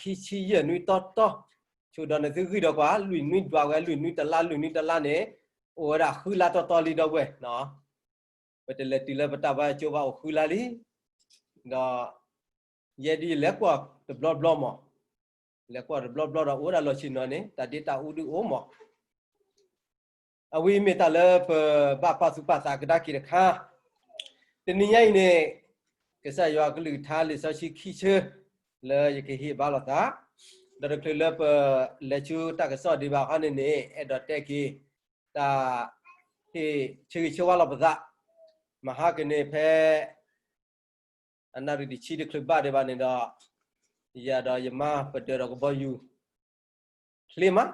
ခံဆံယဲၢ်နွံတီတီ, ဆိဒီးနသုဂံၢ်ဒီးကွၢ် လွံၢ်နွံဒွးဝဲ လွံၢ်နွံတလါ လွံၢ်နွံတလါန့ၣ် အိၣ်ဝဲဒၣ်ဃုလါတီတီလံဒီပုၢ်ဝဲၢ်နီၤ. ပတလဲၤတုၤလၢပတၢ်ဘါယွၤကၠိဘၣ်အိၣ်ဃုလါလံ, ဒီး ယဲဒ်လဲၤကွၢ်တဘျီဘျီမး, လဲၤကွၢ်တဘျီဘျီဒီးအိၣ်ဝဲဒၣ်လီၢ်ဆ့ၣ်နီၤန့ၣ် တၢ်ဒ့တၢ်အူဒုးအိၣ်မး. အဝဲအံၤမ့ၢ်တၢ်လၢပဘၣ်ပာ်သူၣ်ပာ်သးကဒါက့ၤတခါ, တနံၤညါအံၤန့ၣ် ကစၢ်ယွၤကလုၢ်ကထါလံာ်စီဆှံခံဆၢ လၢယကဟ့ၣ်ဘါလိာ်သး, ဒီးတချုးလၢပလဲၤဆူတၢ်ကစီၣ်ဒံးဘၣ်ခီန့ၣ်န့ၣ် အဲၣ်ဒိးတဲက့ၤ တၢ်ဟ့ၣ်ဆၢဂ့ၤဆၢဝါလိာ်ပသး, မဟါကန့ၣ်ဖဲ အနၣ်ရံၣ်တဆံတချုးဘၣ်ဒံးဘၣ်န့ၣ်ဒီး ယၤဒီးယမါပဒၢးဒီးကဘီယူၤ ချ့မး,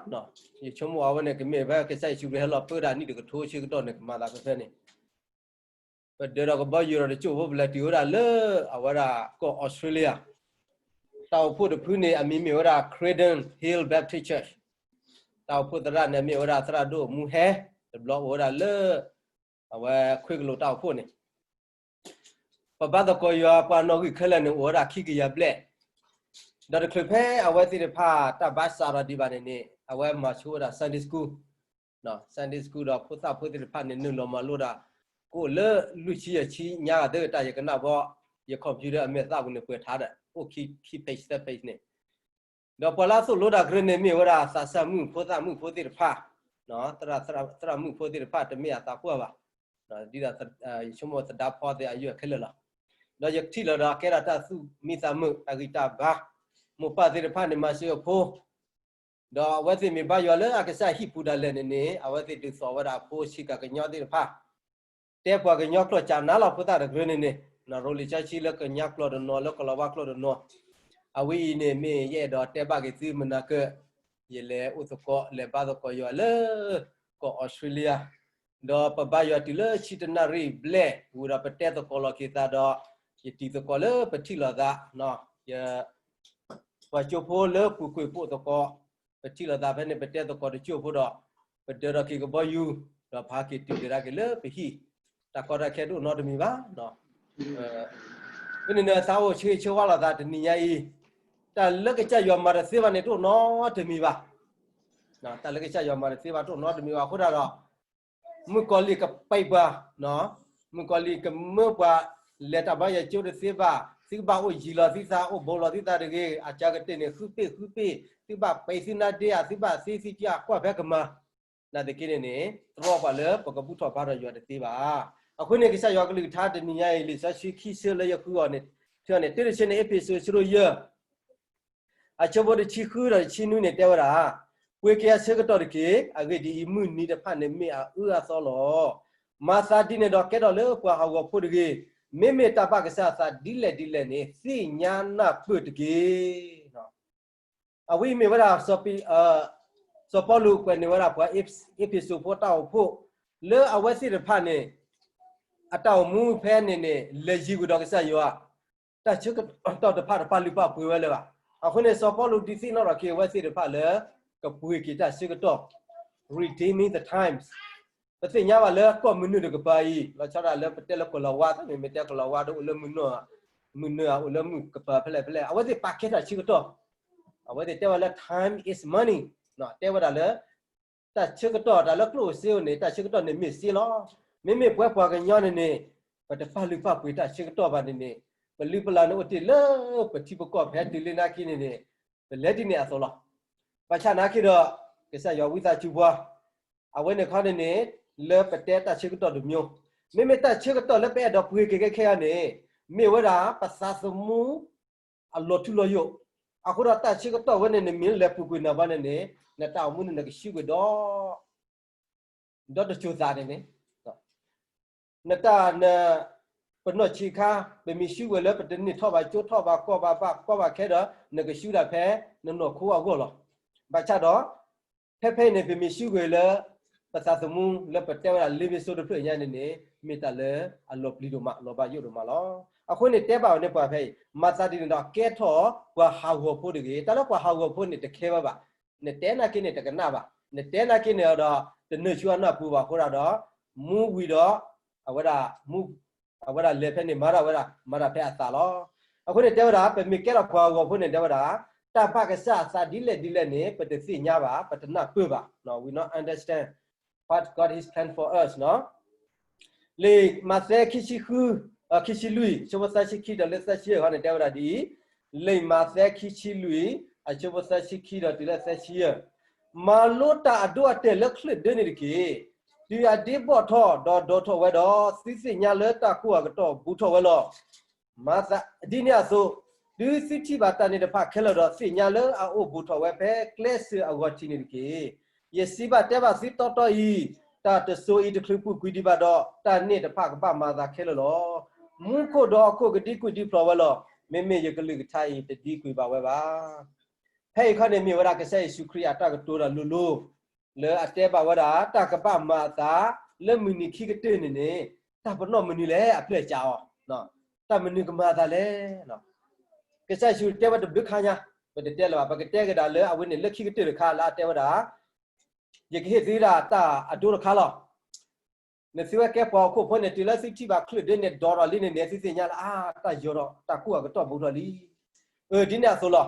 ယဆိကမိၣ်အဝဲန့ၣ် ကမ့ၢ်ဖဲကစၢ်ယ့ၣ်ၡူးခရံာ်ဟဲလီၤပၢတၢ်နံၣ်တကထိဆၢကတီၢ်န့ၣ် ကမၤသးဖဲဖဲန့ၣ်, ပဒၢးဒီးကဘီယူၤဒီးတစိၢ်ဖိ ပလဲၤတုၤဝဲဒၣ်လၢ အဝဲဒၣ်ကီၢ်အီစထြ့လယါ, တၢ်အိၣ်ဖှိၣ်တဖုန့ၣ် အမံၤမ့ၢ်ဝဲဒၣ် Croydon Hill Baptist Church, တၢ်အိၣ်ဖှိၣ်သရၣ်န့ၣ်မ့ၢ်ဝဲဒၣ်သရၣ်ဒိၣ်မူဟဲ, တဘျီအိၣ်ဝဲဒၣ်လၢ အဝဲခွ့ကလိာ်တၢ်အိၣ်ဖှိၣ်န့ၣ် ပဘါသကိးယွၤပှၤနီၣ်ဂံၢ်ခဲလၢာ်န့ၣ် အိၣ်ဝဲဒၣ်ခံကယၤဘျဲၣ်, ဒီးတချုးဖဲအဝဲသ့ၣ်တဖၣ်တၢ်ဘါစးထီၣ်ဒံးဘၣ်န့ၣ်န့ၣ် အဝဲမၤဆိဝဲဒၣ် Sunday School, Sunday School ဒီးဖိသၣ်ဖိသ့ၣ်တဖၣ်န့ၣ် နုာ်လီၤမၤလိတၢ် ကအိၣ်လၢလွံၢ်ဆံယဲၢ်ဆံညါဂၤသ့ၣ်တၢ် ယကနၣ်ဘီ ယ computer အမဲာ်သၣ်ပူၤန့ၣ် ပှဲၤထါဒီး အိၣ်ခံ ခံ page သၢ page န့ၣ် ဒီးပှၤလၢအသိၣ်လိတၢ်ကရၢန့ၣ် မ့ၢ်ဝဲဒၣ်သးစၢ်မုၣ်ဖိသၣ်မုၣ်ဖိသ့ၣ်တဖၣ်, သရၣ်မုၣ်ဖိသ့ၣ်တဖၣ် တမ့ၢ်အသးပှၢ်ဘၣ်, ဒ်သိး ယဆိကမိၣ်သဒါဖီသ့ၣ်အယုၢ်ခဲလၢာ်လီၤ. ဒီးယထံၣ်လီၤဒီးကဲဒၣ်တၢ်သူၣ်မံသးမုာ် တၢ်ဂံၢ်တၢ်ဘါ, မိၢ်ပၢ်သ့ၣ်တဖၣ်န့ၣ် မၤစၢၤအဖိ ဒီးအဝဲသ့ၣ်မ့ၢ်ဘါယွၤလၢအကစၢ်ဟံၣ်ပူၤဒၣ်လဲာ်န့ၣ်န့ၣ် အဝဲသ့ၣ်ဒုးသိးဝဲဒၣ်အဖိဆံးကၤကညီသ့ၣ်တဖၣ်, တဲပှၤကညီကျိာ်စၢ်နါလီၤဖိသၣ်တကရၢန့ၣ်န့ၣ်, ရိၤလံာ်စီဆှံလၢကညီကျိာ်တနီၤ လၢကလီၤဝါကျိာ်တနီၤ, အဝဲအံၤန့ၣ်မ့ၢ်ယအဲၣ်ဒိးတဲဘၣ်က့ၤသုမနၤကၢၢ်, ယလဲၤအိၣ်သကိး လဲၤဘါသကိးယွၤလၢ ကီၢ်အီစထြ့လယါ, ဒီးပဘါယွၤတုၤလၢဆံတနၣ်ရံၣ်ဘျဲၣ် ဝံၤဒီးပတဲသကိးလီၤက့ၤသးဒီး ယတံၤသကိးလၢပထံၣ်လိာ်သး ပှၤကၠိဖိလၢပူၤကွံာ်ပိာ်သကိး, ပထံၣ်လိာ်သးဖဲန့ၣ် ပတဲသကိးတကၠိၢ်ဖိဒီး ပဒၢးထီၣ်က့ၤကဘီယူၤ, ဒီးပဟးက့ၤတုၤကဒါက့ၤလၢပဟံၣ်, တၢ်ကီတၢ်ခဲတအိၣ်နီတမံၤဘၣ်. ဖဲန့ၣ်န့ၣ် သးအိၣ်ဆၢဂ့ၤဆၢဝါလိာ်သးတနံၤညါအံၤ, တၢ်လၢကစၢ်ယွၤမၤတသ့ဘၣ်န့ၣ် တအိၣ်နီတမံၤဘၣ်. တၢ်လၢကစၢ်ယွၤမၤတသ့ဘၣ် တအိၣ်နီတမံၤဘၣ်အဃိသတးဒီး မုၣ်ကီၤလံၢ်ကပဲာ်ပှၤ, မုၣ်ကီၤလံၢ်ကမၢပှၤ, လဲၤတၢ်ဘါယွၤကၠိတသ့ဘၣ်, သုဘၣ်အိၣ်ယံၤလီၤသုသး အိၣ်ဘူးလီၤသုသးတဂ့ၤ, အစှၤကတၢၢ်န့ၣ် ဃုပ့ၢ်ဃုပ့ၢ်, သုဘၣ်ပဲာ်သုနါဒ့ဧါ, သုဘၣ်သ့သုကၠၢ်ကွၢ်ဖဲကမၤ, နာ်သက့န့ၣ်န့ၣ် တြီပှၤလၢပကဘူၣ်ထီၣ်ဘါထီၣ်ယွၤတသ့ဘၣ်. အဃိန့ၣ် ကစၢ်ယွၤကလုၢ်ကထါတနံၤညါအံၤ လံာ်စီဆှံခံဆၢလၢယဃုအီၤန့ၣ်, ထၢန့ၣ် တၢတဆၢန့ၣ် အ့းဖ့းစူး အဆၢဒိၣ်ယဲၢ် အဆၢဖိတဆံဃုဒီးတဆံနွံန့ၣ် တဲဝဲဒၣ်, ပှ့ၤက့ၤအဆၢကတီၢ်တက့ၢ်, အဂ့ၢ်ဒ်အံၤ, မုၢ်နံၤတဖၣ်န့ၣ်မ့ၢ်အအၢအသီလီၤ. မၤသးဒ်န့ၣ်ဒီးကဲထီၣ်လၢပှၤဟးဂီၤဖိတဂ့ၤ, မ့မ့ၢ်တၢ်ဘၣ်ကစၢ်အသးဒ်လဲၣ်ဒ်လဲၣ်န့ၣ် သ့ၣ်ညါနၢ်ပၢၢ်တက့ၢ်. အဝဲအံၤမ့ၢ်ဝဲဒၣ် စီၤပီလူးကွဲးန့ၢ်ဝဲဒၣ်ပှၤ အ့းဖ့းစူးဖိတၢ်အိၣ်ဖှိၣ် လၢအဝဲသ့ၣ်တဖၣ်န့ၣ် အတၢ်အိၣ်မူဖဲန့ၣ်န့ၣ် လဲၤယံၤကွံာ်ဒီးကစၢ်ယွၤ, တၢ်ဆၢကတီၢ်တဖၣ်တပာ်လုၢ်ပာ်ပှ့ၤဝဲလၢၤဘၣ်. အဃိန့ၣ် စီၤပီလူးဒုးသ့ၣ်နီၣ်ထီၣ်က့ၤအဝဲသ့ၣ်တဖၣ်လၢ ကပှ့ၤက့ၤတၢ်ဆၢကတီၢ်, redeeming the times. ပသ့ၣ်ညါဘၣ်လၢကီၢ်မုၢ်နုာ်တကပၤအံၤ လီၤဆီဒၣ်လၢပတဲလၢကီၢ်လီၤဝါ, မ့မ့ၢ်တဲကီၢ်လီၤဝါဒီးအိၣ်လၢမုၢ်နုာ်ဧါ, မုၢ်နုာ်ဧါ အိၣ်လၢမုၢ်ကပၤဖဲလဲၣ်ဖဲလဲၣ်, အဝဲသ့ၣ်ပာ်ကဲတၢ်ဆၢကတီၢ်, အဝဲသ့ၣ်တဲဝဲလၢ time is money, တဲဝဲဒၣ်လၢ တၢ်ဆၢကတီၢ်တၢ်လၢကျိၣ်စ့ဧိၤန့ၣ် တၢ်ဆၢကတီၢ်န့ၣ်မ့ၢ်စ့လီၤ. မ့မ့ၢ်ပဝဲပှၤကညီန့ၣ်န့ၣ် ပတပာ်လုၢ်ပာ်ပှ့ၤတၢ်ဆၢကတီၢ်ဘၣ်န့ၣ်န့ၣ် ပလုၢ်ပလၢ်န့ၣ်အိၣ်တ့ၢ်လၢပထံပကီၢ်ဖဲတုၤလၢနာ်က့န့ၣ်န့ၣ် ပလဲၤဒ်န့ၣ်အသိးလီၤ. ဘၣ်ဆၣ်နာ်က့ဒီး ကစၢ်ယွၤဝံသးစူၤပှၤ အဝဲန့ၣ်ခီန့ၣ်န့ၣ် လၢပတဲတၢ်ဆၢကတီၢ်တမျိုး, မ့မ့ၢ်တၢ်ဆၢကတီၢ်လၢပအဲၣ်ဒိးပှ့ၤက့ၤခဲခဲအံၤန့ၣ် မ့ၢ်ဝဲဒၣ်ပသးသမူ အလီၤထူလီၤယိာ်, အဃိဒီးတၢ်ဆၢကတီၢ်ဝဲန့ၣ် နမ့ၢ်လဲၤပူၤကွံာ်နၤဘၣ်န့ၣ်န့ၣ် နတၢ်အိၣ်မူန့ၣ် နကဆှုကွံာ်ဒီး ဒီးတစိၤသးန့ၣ်န့ၣ် နတၢ်န ပနီၢ်ဆံးခါ ပမ့ၢ်ဆှုဝဲလၢပတန့ၢ်ထီၣ်ဘၣ်ကၠိထီၣ်ဘၣ်ကီၢ်ဘၣ်ဘၣ်ကီၢ်ဘၣ်ခဲဒီး နကဆှုဒၣ်ဖဲနနီၢ်ခိအဂီၢ်လီၤ. ဘၣ်ဆၣ်ဒီး ဖဲဖဲအံၤန့ၣ် ပမ့ၢ်ဆှုဝဲလၢ ပသးသမူလၢပတဲဝဲဒၣ် လ့မ့ၢ်စိတဖျၢၣ်ညါန့ၣ်န့ၣ် မ့ၢ်တၢ်လၢအလီၤပျံၤဒိၣ်မး လီၤဘၣ်ယိၣ်ဒိၣ်မးလီၤ. အဃိန့ၣ်တဲဘၣ်အီၤန့ၣ်ပှၤဖဲအံၤ မၤသးဒ်န့ၣ်ဒီးကဲထီၣ်ပှၤဟးဂီၤဖိတဂ့ၤ. တၢ်လၢပှၤဟးဂီၤဖိန့ၣ်တခဲဘၣ်ဘၣ်. နတဲနာ်က့န့ၣ်တကနၣ်ဘၣ်. နတဲနာ်က့န့ၣ်ဒီး တနၢၤဆူအနၢ်ပူၤဘၣ်အဃိဒၣ်ဒီး မူဝံၤဒီး အဝဲဒၣ် မူ အဝဲဒၣ်လဲၤဖဲန့ၣ် မၤတၢ်ဝဲဒၣ် မၤတၢ်ဖဲအသးလီၤ. အဃိန့ၣ်တဲဝဲဒၣ် ပမ့ၢ်ကဲထီၣ်ပှၤဟးဂီၤဖိန့ၣ် တဲဝဲဒၣ် တၢ်ဘၣ်ကစၢ်အသးဒ်လဲၣ်ဒ်လဲၣ်န့ၣ် ပတသ့ၣ်ညါဘၣ်, ပတနၢ်ပၢၢ်ဘၣ်, we not understand what God has planned for us နီၤ. လံာ်မးသဲခံဆံဃု, ခံဆံလွံၢ် အဆၢဖိသၢဆံခံဒီးလၢသၢဆံယဲၢ်ခီန့ၣ် တဲဝဲဒၣ်ဒ်အံၤ, လံာ်မးသဲခံဆံလွံၢ် အဆၢဖိသၢဆံခံဒီးတုၤလၢသၢဆံယဲၢ်, မၤလိတၢ်အဒိအတဲာ်လၢချၢၣ်ဒၢန့ၣ်တက့ၢ်. တုၤအဒ့ဘီၣ်ထီၣ်ဒီးဒိးထီၣ်ဝဲဒီး သုသ့ၣ်ညါလၢတၢ်ကူၣ်အကတီၢ်ဘူးထီၣ်ဝဲလီၤ. မၤသးဒ်န့ၣ်အသိး, တုၤသုထံၣ်ဘၣ်တၢ်န့ၣ်တဖၣ်ခဲလၢာ်ဒီး သ့ၣ်ညါလၢအအိၣ်ဘူးထီၣ်ဝဲဖဲကျဲစၢၤအဂီၢ်ထံးန့ၣ်တက့ၢ်. ယစံးဘၣ်တဲဘၣ်သုတီတီအံၤ, တၢ်တစိၤအံၤတချုးပူၤကွံာ်ဒံးဘၣ်ဒီး တၢ်န့ၣ်တဖၣ်ကဘၣ်မၤအသးခဲလၢာ်လီၤ. မူခိၣ်ဒီးဟီၣ်ခိၣ်ကဒံကွံာ်ဒံဖျိးဝဲလီၤ. မ့မ့ၢ်ယကလုၢ်ကထါအံၤတဒံကွံာ်ဘၣ်ဝဲဘၣ်. ဖဲအံၤခီန့ၣ်မ့ၢ်ဝဲဒၣ်ကစၢ်ယ့ၣ်ၡူးခရံာ်အတၢ်ကတိၤဒီးလိၤလိၤ လၢအတဲဘၣ်ဝဲဒၣ် တၢ်ကဘၣ်မၤအသး လၢမုၢ်နံၤခံကတၢၢ်န့ၣ်န့ၣ် တၢ်ပနီၣ်မနုၤလဲၣ်အဖျၢၣ်စးအီၤ, တၢ်မနုၤကမၤအသးလဲၣ်. ကစၢ်ယ့ၣ်ၡူးတဲဝဲတဘျုးခါညါ, ပတတဲလၢၤဘၣ်, ပကတဲကဒါလၢအဝဲန့ၣ်လၢခံကတၢၢ်တခါလၢအတဲဝဲဒၣ်, ယကဟ့ၣ်သုဒၣ်တၢ်အဒိတခါလီၤ. နသုဝဲကဲပှၤဟီၣ်ခိၣ်ဖိန့ၣ် တုၤလၢသုထံၣ်ဘၣ်ချၢၣ်ဒၢန့ၣ် ဒိးထီၣ်လံန့ၣ်န့ၣ် သုသ့ၣ်ညါလၢ အါ တၢ်ယီၤဒီး တၢ်ကူၣ်အကတီၢ်ဘူးထီၣ်လံ. အၢ ဒ်န့ၣ်အသိးလီၤ.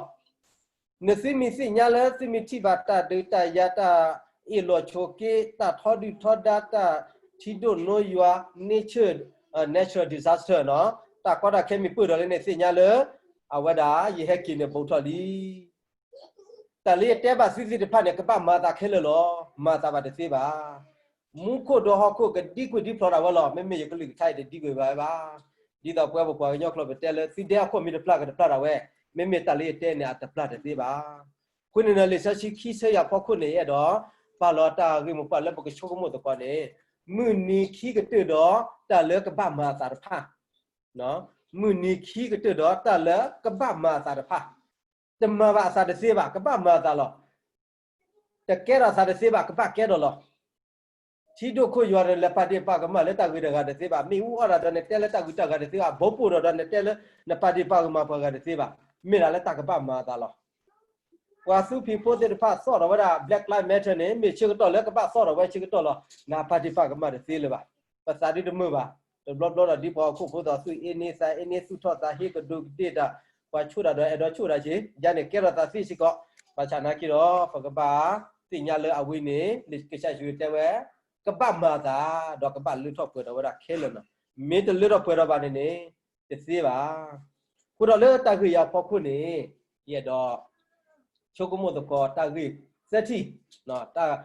နသုမ့ၢ်သ့ၣ်ညါလၢသုမ့ၢ်ထံၣ်ဘၣ်တၢ်ဒုးတၢ်ယၤ တၢ်အ့ၣ်လိာ်ဆိးက့ တၢ်ထီဒုၣ်ထီဒါ တၢ်ထံဒိၣ်နိယွၤ nature, natural disaster နီၤ, တၢ်ကီတၢ်ခဲမ့ၢ်ပၢၢ်ဒီးလၢန့ၣ်သ့ၣ်ညါလၢ အဝဲဒၣ် ယဟဲက့ၤန့ၣ်ဘူးထီၣ်လံ. တၢ်လၢယတဲဘၣ်သုသ့ၣ်တဖၣ်န့ၣ် ကဘၣ်မၤသးခဲလၢာ်လီၤ. မၤသးဘၣ်တသ့ဘၣ်. မူခိၣ်ဒီးဟီၣ်ခိၣ်ကဒံကွံာ်ဒံဖျိးဒၣ်ဝဲလီၤ. မ့မ့ၢ်ယကလုၢ်ကထါအံၤတဒံကွံာ်ဘၣ်ဝဲဘၣ်. ဒ်သိးပဝဲပပှၤကညီကျိာ်ပတဲလၢ သုဒဲအခိၣ်မ့ၢ်တဖျါကတဖျါဒၣ်ဝဲ, မ့မ့ၢ်တၢ်လၢယတဲန့ၣ် အတဖျါတသ့ဘၣ်. အဃိန့ၣ်ဒီး လံာ်စီဆှံခံဆၢယၤဖီခိၣ်န့ၣ် ယအဲၣ်ဒိး ပာ်လီၤတၢ်ဂ့ၢ်မိၢ်ပှၢ်လၢပကဆိကမိၣ်သကိးန့ၣ်, မုၢ်နံၤခံကတၢၢ်ဒီးတၢ်လၢကဘၣ်မၤအသးတဖၣ် မုၢ်နံၤခံကတၢၢ်ဒီးတၢ်လၢကဘၣ်မၤအသးတဖၣ်, တမၤဘၣ်အသးတသ့ဘၣ်, ကဘၣ်မၤအသးလီၤ. တကဲထီၣ်အသးတသ့ဘၣ်, ကဘၣ်ကဲထီၣ်လီၤ. ထံဒိၣ်ခိၣ်ယွၤဒီး လဲၤပာ်ဒ့ၣ်ပာ်ကမၣ်လၢတၢ်ဂ့ၤတၢ်ဂၤတသ့ဘၣ်. မ့ၣ်အူအီၣ်တၢ်ဒီး နတဲလၢတၢ်ဂ့ၤတၢ်ဂၤတသ့ဘၣ်. ဘိးပိၢ်ဒီး ဒီးနတဲလၢ နပာ်ဒ့ၣ်ပာ်ကမၣ်ပှၤဂၤတသ့ဘၣ်. မ့ၢ်ဒၣ်လၢတၢ်ကဘၣ်မၤအသးလီၤ. ပှၤသူဖံးဖိသ့ၣ်တဖၣ်သီၣ်ထီၣ်ဝဲဒၣ် Black Lives Matter န့ၣ် မ့ၢ်ဆၢကတီၢ်လၢကဘၣ်သီၣ်ထီၣ်ဝဲဆၢကတီၢ်လီၤ. နပာ်ဒ့ၣ်ပာ်ကမၣ်တသ့လၢၤဘၣ်. ပသးဒုတမုာ်ဘၣ်. တဘျီဘျီဒီးဒ်ပှၤဟီၣ်ခိၣ်ဖိသး သူၣ်အ့န့သးအ့န့ သူၣ်ထီၣ်သးဟ့ ကဒူးကဒ့ၣ်တၢ်, ပှၤဆိၣ်တၢ်ဒီးအဲၣ်ဒိးဆိၣ်တၢ်က့ၤ, ယၤန့ၣ်ကဲထီၣ်သးသ့စ့ၢ်ကီး, ဘၣ်ဆၣ်နာ်က့ဒီး ပကဘၣ်သ့ၣ်ညါလၢအဝဲန့ၣ် လံာ်ကစၢ်ယွၤတဲဝဲ, ကဘၣ်မၤအသး, ဒီးကဘၣ်လၢထီၣ်ပှဲၤထီၣ်ဝဲဒၣ်ခဲလၢာ်နီၤ. မ့ၢ်တလၢထီၣ်ပှဲၤထီၣ်ဘၣ်န့ၣ်န့ၣ် တသ့ဘၣ်. အဃိဒီးလၢတၢ်ဂ့ၢ်အံၤအဖီခိၣ်န့ၣ် ယအဲၣ်ဒိး ဆိကမိၣ်သကိးတၢ်ဂ့ၢ်သၢထံၣ်,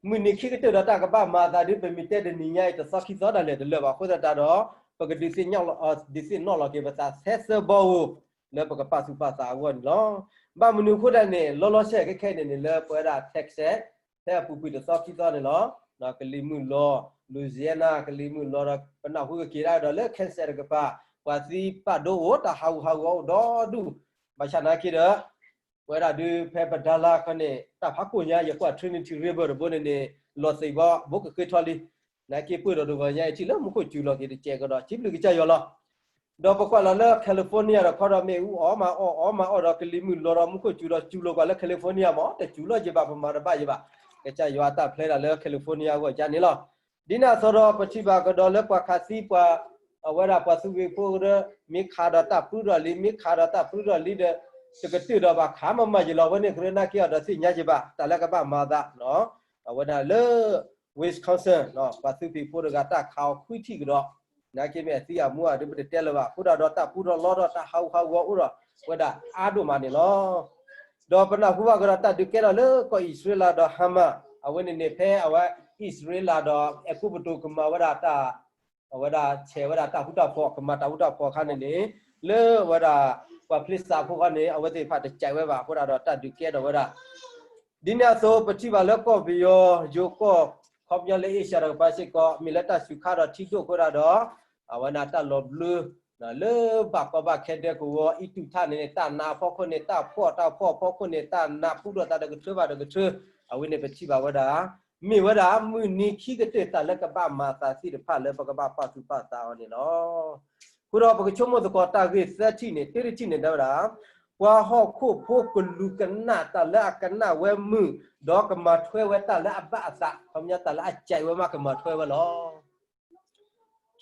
မုၢ်နံၤခံကတၢၢ်ဒီးတၢ်ကဘၣ်မၤအသးဒ် ပမ့ၢ်တဲတနံၤညါအံၤ တသီခံသီဒၣ်လဲာ်တလၢာ်ဘၣ်. အဃိသတးဒီး ပကဒုးသ့ၣ်နီၣ်လီၤက့ၤပသးထဲသၢဘီဧိၤ လၢပကပာ်သူၣ်ပာ်သးအဂီၢ်န့ၣ်လီၤ. ဘၣ်မနုၤအဃိဒၣ်န့ၣ် လီၤလီၤဆဲးခဲခဲန့ၣ်န့ၣ် လၢပဝဲဒၣ် Texas ဖဲအပူၤကွံာ်တသီခံသီန့ၣ်လီၤ. ကလံၤမုၢ်လီၤ, Louisiana ကလံၤမုၢ်လီၤဒီး ပနၢ်ဟူက့ၤဒၣ်ဒီးလၢ Kansas တကပၤ ပှၤသံပာ်ဒိၣ်အိၣ် တၢ်ဟးဂူာ်ဟးဂီၤအိၣ်ဒီဒူၣ်, ဘၣ်ဆၣ်နာ်က့ဒီး ပဝဲဒၣ်ဒုးဖဲပဒါလါခီန့ၣ် တၢ်ဖးကိၢ်ညါ ယကွၢ် Trinity River တဘိန့ၣ်န့ၣ် လီၤသံးဘီဘိကဃ့ထီလံ. နာ်က့ပၢၢ်ဒီးတဂီၤညါအံၤထံၣ်လၢမူခိၣ်စူၤလီၤက့ၤတစဲးကဒီး စံးဘျုးကစၢ်ယွၤလီၤ. ဒီးပကွၢ်လီၤလၢ California ဒီးခီဒီးမ့ၣ်အူအီၣ်မးအီၣ်အီၣ်မးအီၣ်ဒီး ကလံၤမုၢ်လီၤဒီးမူခိၣ်စူၤဒီး စူၤလီၤကွၢ်လၢ California မး တစူၤလီၤက့ၤဘၣ် ပမၤတဘၣ်ယံၤဘၣ်. ကစၢ်ယွၤအတၢ်ဖျဲဒၣ်လၢ California အဂီၢ်ယါန့ၣ်လီၤ. ဒ်န့ၣ်အသိးဒီး ပထံၣ်ဘၣ်ကဒီးလၢပှၤခးသံပှၤ အဝဲဒၣ်ပှၤသူဂ့ၤဖိဒီး မ့ၢ်ခးဒီးတၢ်ပြူဒီးလံ မ့ၢ်ခးဒီးတၢ်ပြူဒီးလံဒီး တကတၢၢ်ဒီးဘၣ်ခးမးမးယံၤလီၤ. အဝဲန့ၣ်ကရၢနာ်က့အီၤဒီးသ့ၣ်ညါယံၤဘၣ် တၢ်လၢကဘၣ်မၤသး အဝဲဒၣ်လၢ Wisconsin ပှၤသူဖံးဖိတဂၤတၢ်ခးအီၤခွံထံၣ်ကဒီး နာ်က့မ့ၢ်အသံအမူအဒုးပတတဲလၢၤဘၣ်. အဃိဒၣ်ဒီးတၢ်ပူထီၣ်လီထီၣ် တၢ်ဟးဂူာ်ဟးဂီၤအိၣ်ဒီး ဝဲဒၣ်အါဒိၣ်မးန့ၣ်လီၤ. ဒီးပနၢ်ဟူဘၣ်ကဒီးတၢ်ဒုးကဲထီၣ်လၢကီၢ်အံၣ်စရ့လးဒီး Hamas အဝဲန့ၣ်န့ၣ် ဖဲအဝဲအံၣ်စရ့လးဒီးအဲၤကူပတူးကမၤဝဲဒၣ်တၢ် အဝဲဒၣ်ဆဲးဝဲဒၣ်တၢ်ဃူတၢ်ဖိး ကမၤတၢ်ဃူတၢ်ဖိးအခါန့ၣ်န့ၣ် လၢဝဲဒၣ် ပှၤဖလ့စတံဖိဃီန့ၣ် အဝဲသ့ၣ်တဖၣ်တစဲးဝဲဘၣ် အဃိဒၣ်ဒီးတၢ်ဒုးကဲထီၣ်ဝဲဒၣ် ဒ်န့ၣ်အသိး ပထံၣ်ဘၣ်လၢကီၢ်ပယီၤ ယိၤကီၢ် ခီပညီလၢအ့ၡၢၣ်တကပၤစ့ၢ်ကီး မ့ၢ်လၢတၢ်စူၤခါဒီးထံဒိၣ်အဃိဒၣ်ဒီး အဝဲဒၣ်တၢ်လီၤဘျၢ လၢဘၣ်ကီဘၣ်ခဲဒဲကဝီၤ အံၣ်တူၢ်ထၣ်န့ၣ် တၢ်နးအဖီခိၣ်န့ၣ် တၢ်ဖှီၣ်တၢ်ဖှီၣ်အဖီခိၣ်န့ၣ် တၢ်နးပူထီၣ်သးတကထၢဘၣ်တကထၢ အဝဲန့ၣ်ပထံၣ်ဘၣ်ဝဲဒၣ် မ့ၢ်ဝဲဒၣ်မုၢ်နံၤခံကတၢၢ်တၢ်လၢကဘၣ်မၤသးသ့ၣ်တဖၣ်လၢပကဘၣ်ပာ်သူၣ်ပာ်သးအီၤန့ၣ်လီၤ. အဃိဒီးပကဆိကမိၣ်သကိးတၢ်ဂ့ၢ်သၢထံၣ်န့ၣ် တၢတထံၣ်န့ၣ် တဲဝဲဒၣ် ပှၤဟီၣ်ခိၣ်ဖိကလူးကနၣ်တၢ်လၢအကနၣ်ဝဲမုာ် ဒီးကမၤထွဲဝဲတၢ်လၢအဘၣ်အသး ခီပညီတၢ်လၢအစဲးဝဲမးကမၤထွဲဝဲလီၤ.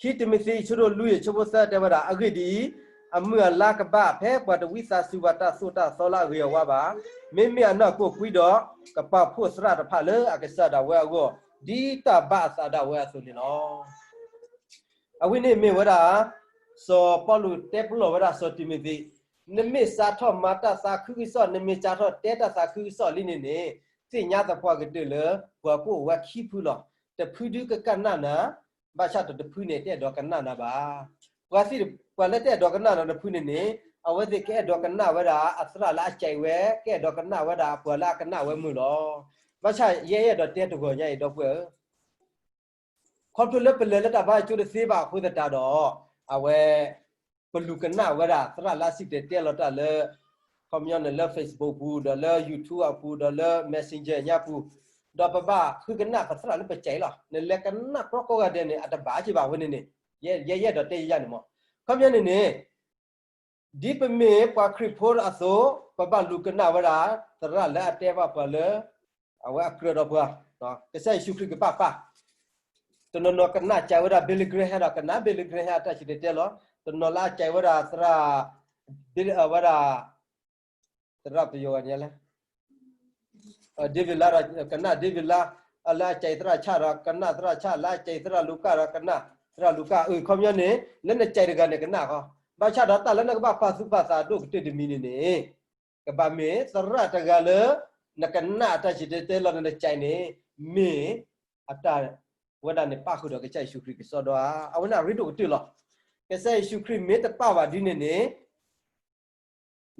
ခံတံၤမသ့း အဆၢဒိၣ်လွံၢ် အဆၢဖိသၢ တဲဝဲဒၣ် အဂ့ၢ်ဒ်အံၤ, အမုၢ်အလါကဘၣ် ဖဲပှၤတဝံသးစူၤဘၣ်တၢ်သိၣ်တၢ်သီလၢအဂ့ၤအဝါဘၣ်. မ့မ့ၢ်အနီၢ်ကိၢ်ကွံဒီး ကပာ်ဖှိၣ်သရၣ်တဖၣ်လၢအကစၢ်ဒၣ်ဝဲအဂီၢ် ဒ်တၢ်ဘၣ်အသးဒၣ်ဝဲအသိးန့ၣ်လီၤ. အဝဲန့ၣ်မ့ၢ်ဝဲဒၣ် စီၤပီလူးတဲပလီၢ်ဝဲဒၣ်စီၤတံၤမသ့း, နမ့ၢ်စးထီၣ်မၤတၢ်သးခုကစီၣ်, နမ့ၢ်စးထီၣ်တဲတၢ်သးခုကစီၣ်လံန့ၣ်န့ၣ်, သ့ၣ်ညါသပှၢ်ကတၢၢ်လၢ ပှၤကအိၣ်ဝဲခံဖုလီၤ. တဖုဒုးကကနၣ်နၤ, ဘၣ်ဆၣ်ဒီးတဖုန့ၣ် တအဲၣ်ဒိးကနၣ်နၤဘၣ်. ပှၤသ့ၣ်, ပှၤလၢတအဲၣ်ဒိးကနၣ်နၤတဖုန့ၣ်န့ၣ်, အဝဲသ့ၣ်ကအဲၣ်ဒိးကနၣ်ဝဲဒၣ်အသရၣ်လၢအကဲးဝဲ, ကအဲၣ်ဒိးကနၣ်ဝဲဒၣ်အပှၤလၢအကနၣ်ဝဲမုာ်လီၤ. ဘၣ်ဆၣ်ယဲယအဲၣ်ဒိးတဲတဂီၤညါအံၤ ဒီပုၢ်ဝဲၢ်ဧၢ, ခီဖျိလၢပလဲၤလၢတၢ်ဘါအကၠိတသ့ဘၣ်အဃိသတးဒီး, အဝဲ, ပလူၤကနၣ်ဝဲဒၣ်သရၣ်လၢအစံၣ်တဲၤတဲလီၤတၢ်လၢ, ခီပညီန့ၣ်လၢ Facebook အပူၤ, ဒီးလၢ YouTube အပူၤ, ဒီးလၢ Messenger ညါပူၤ, ဒီးပဘၣ်ဃုကနၣ်ပသရၣ်လၢပကဲးလီၤ. နလဲၤကနၣ်ကြီကိးဂၤဒဲးန့ၣ် အတဘၣ်က့ၤဘၣ်ဝဲန့ၣ်န့ၣ်, ယဲယအဲၣ်ဒိးတဲယၤန့ၣ်မး. ခီပညီန့ၣ်န့ၣ် ဒ်ပမ့ၢ်ပှၤခရံာ်ဖိအသိး, ပဘၣ်လူၤကနၣ်ဝဲဒၣ် သရၣ်လၢအတဲဘၣ်ပှၤလၢ, အဝဲအကြၢးဒီးပှၤ, ကစၢ်ယ့ၣ်ၡူးခရံာ်ကဘၣ်ပာ်, တနီၤနီၤကနၣ်ကဲးဝဲဒၣ် Billy Graham ဒီးကနၣ် Billy Graham အတၢ်စံၣ်တဲၤတဲလီၤ, တနီၤလၢအကဲးဝဲဒၣ်သရၣ်, ဝဲဒၣ်, သရၣ်ပယီၤဂၤန့ၣ်လဲၣ် David လါဒီးကနၣ် David လါ, လၢအကဲးသရၣ်ဆၣ်ဒီးကနၣ်သရၣ်ဆၣ်, လၢအကဲးသရၣ်လူၤကၣ်ဒီးကနၣ်သရၣ်လူၤကၣ်, အခီပညီန့ၣ် လၢနကဲးတဂၤန့ၣ်ကနၣ်ဃီ, ဘၣ်ဆၣ်ဒီးတၢ်လၢနကဘၣ်ပာ်သူၣ်ပာ်သးဒိၣ်ကတၢၢ်တမံၤန့ၣ်န့ၣ်, ကဘၣ်မ့ၢ်သရၣ်တဂၤလၢ, နကနၣ်အတၢ်စံၣ်တဲၤတဲလီၤနကဲးန့ၣ်, မ့ၢ်, အတၢ်, ဝဲဒၣ်န့ၣ်ပၣ်ဃုာ်ဒီးကစၢ်ယ့ၣ်ၡူးခရံာ်ကစီဒီဧါ, အဝဲန့ၣ်အရ့ဒိၣ်ကတၢၢ်လီၤ. ကစၢ်ယ့ၣ်ၡူးခရံာ်မ့ၢ်တပာ်ဘၣ်ဒ်န့ၣ်န့ၣ်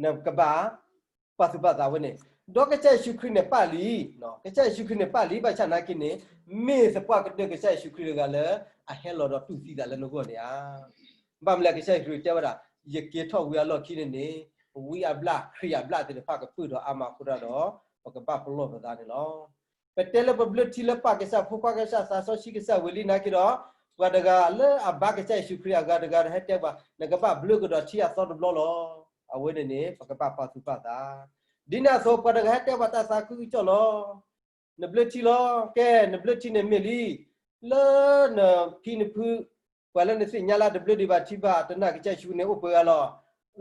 နကဘၣ်ပာ်သူၣ်ပာ်သးဝဲန့ၣ်, ဒီးကစၢ်ယ့ၣ်ၡူးခရံာ်န့ၣ်ပာ်လံ, ကစၢ်ယ့ၣ်ၡူးခရံာ်န့ၣ်ပာ်လံ ဘၣ်ဆၣ်နာ်က့န့ၣ်, မ့ၢ်သပှၢ်ကတၢၢ်ကစၢ်ယ့ၣ်ၡူးခရံာ်တဂၤလၢအဟဲလီၤဒီးတူၢ်သံသးလၢနဂီၢ်န့ၣ်ဧါ. ဘၣ်မနုၤလဲၣ် ကစၢ်ယ့ၣ်ၡူးခရံာ်တဲဝဲဒၣ်, ယက့ၤထီၣ်ဝံၤအလီၢ်ခံန့ၣ်န့ၣ်, ဝံအဘျၣ်ခရံာ်အဘျၣ်သ့ၣ်တဖၣ်ကပၢၢ်ထီၣ်အါမးအဃိတၢ်ဒီး, ပကဘၣ်ပလီၢ်ပသးန့ၣ်လီၤ. ပတဲလၢပဘျၢထံလၢပၢ်ကစၢ် ဖိခွါကစၢ်သးစီဆှံကစၢ်ဝံၤလံနာ်က့ဒီး, ပှၤတဂၤလၢအဘါကစၢ်ယ့ၣ်ၡူးခရံာ်အဂၤတဂၤဒီးဟဲတဲပှၤ နကဘၣ်ဘျၢကဒီးထံအသီတဘျီလီၤ. အဝဲန့ၣ်န့ၣ် ပကဘၣ်ပာ်သူၣ်ပာ်သး, ဒ်န့ၣ်အသိး ပှၤတဂၤဟဲတဲပှၤတၢ်သးခုကစီၣ်လီၤ. နဘျၢထံလီၤ, ကဲနဘျၢထံန့ၣ်မ့ၢ်လံ, လၢနဖံနဖု, ပှၤလၢနသ့ၣ်ညါလၢတဘျၢဒံးဘၣ်ထံဘၣ် တနာ်ကစၢ်ယ့ၣ်ၡူးန့ၣ်အိၣ်ပှဲၤဂၤလီၤ.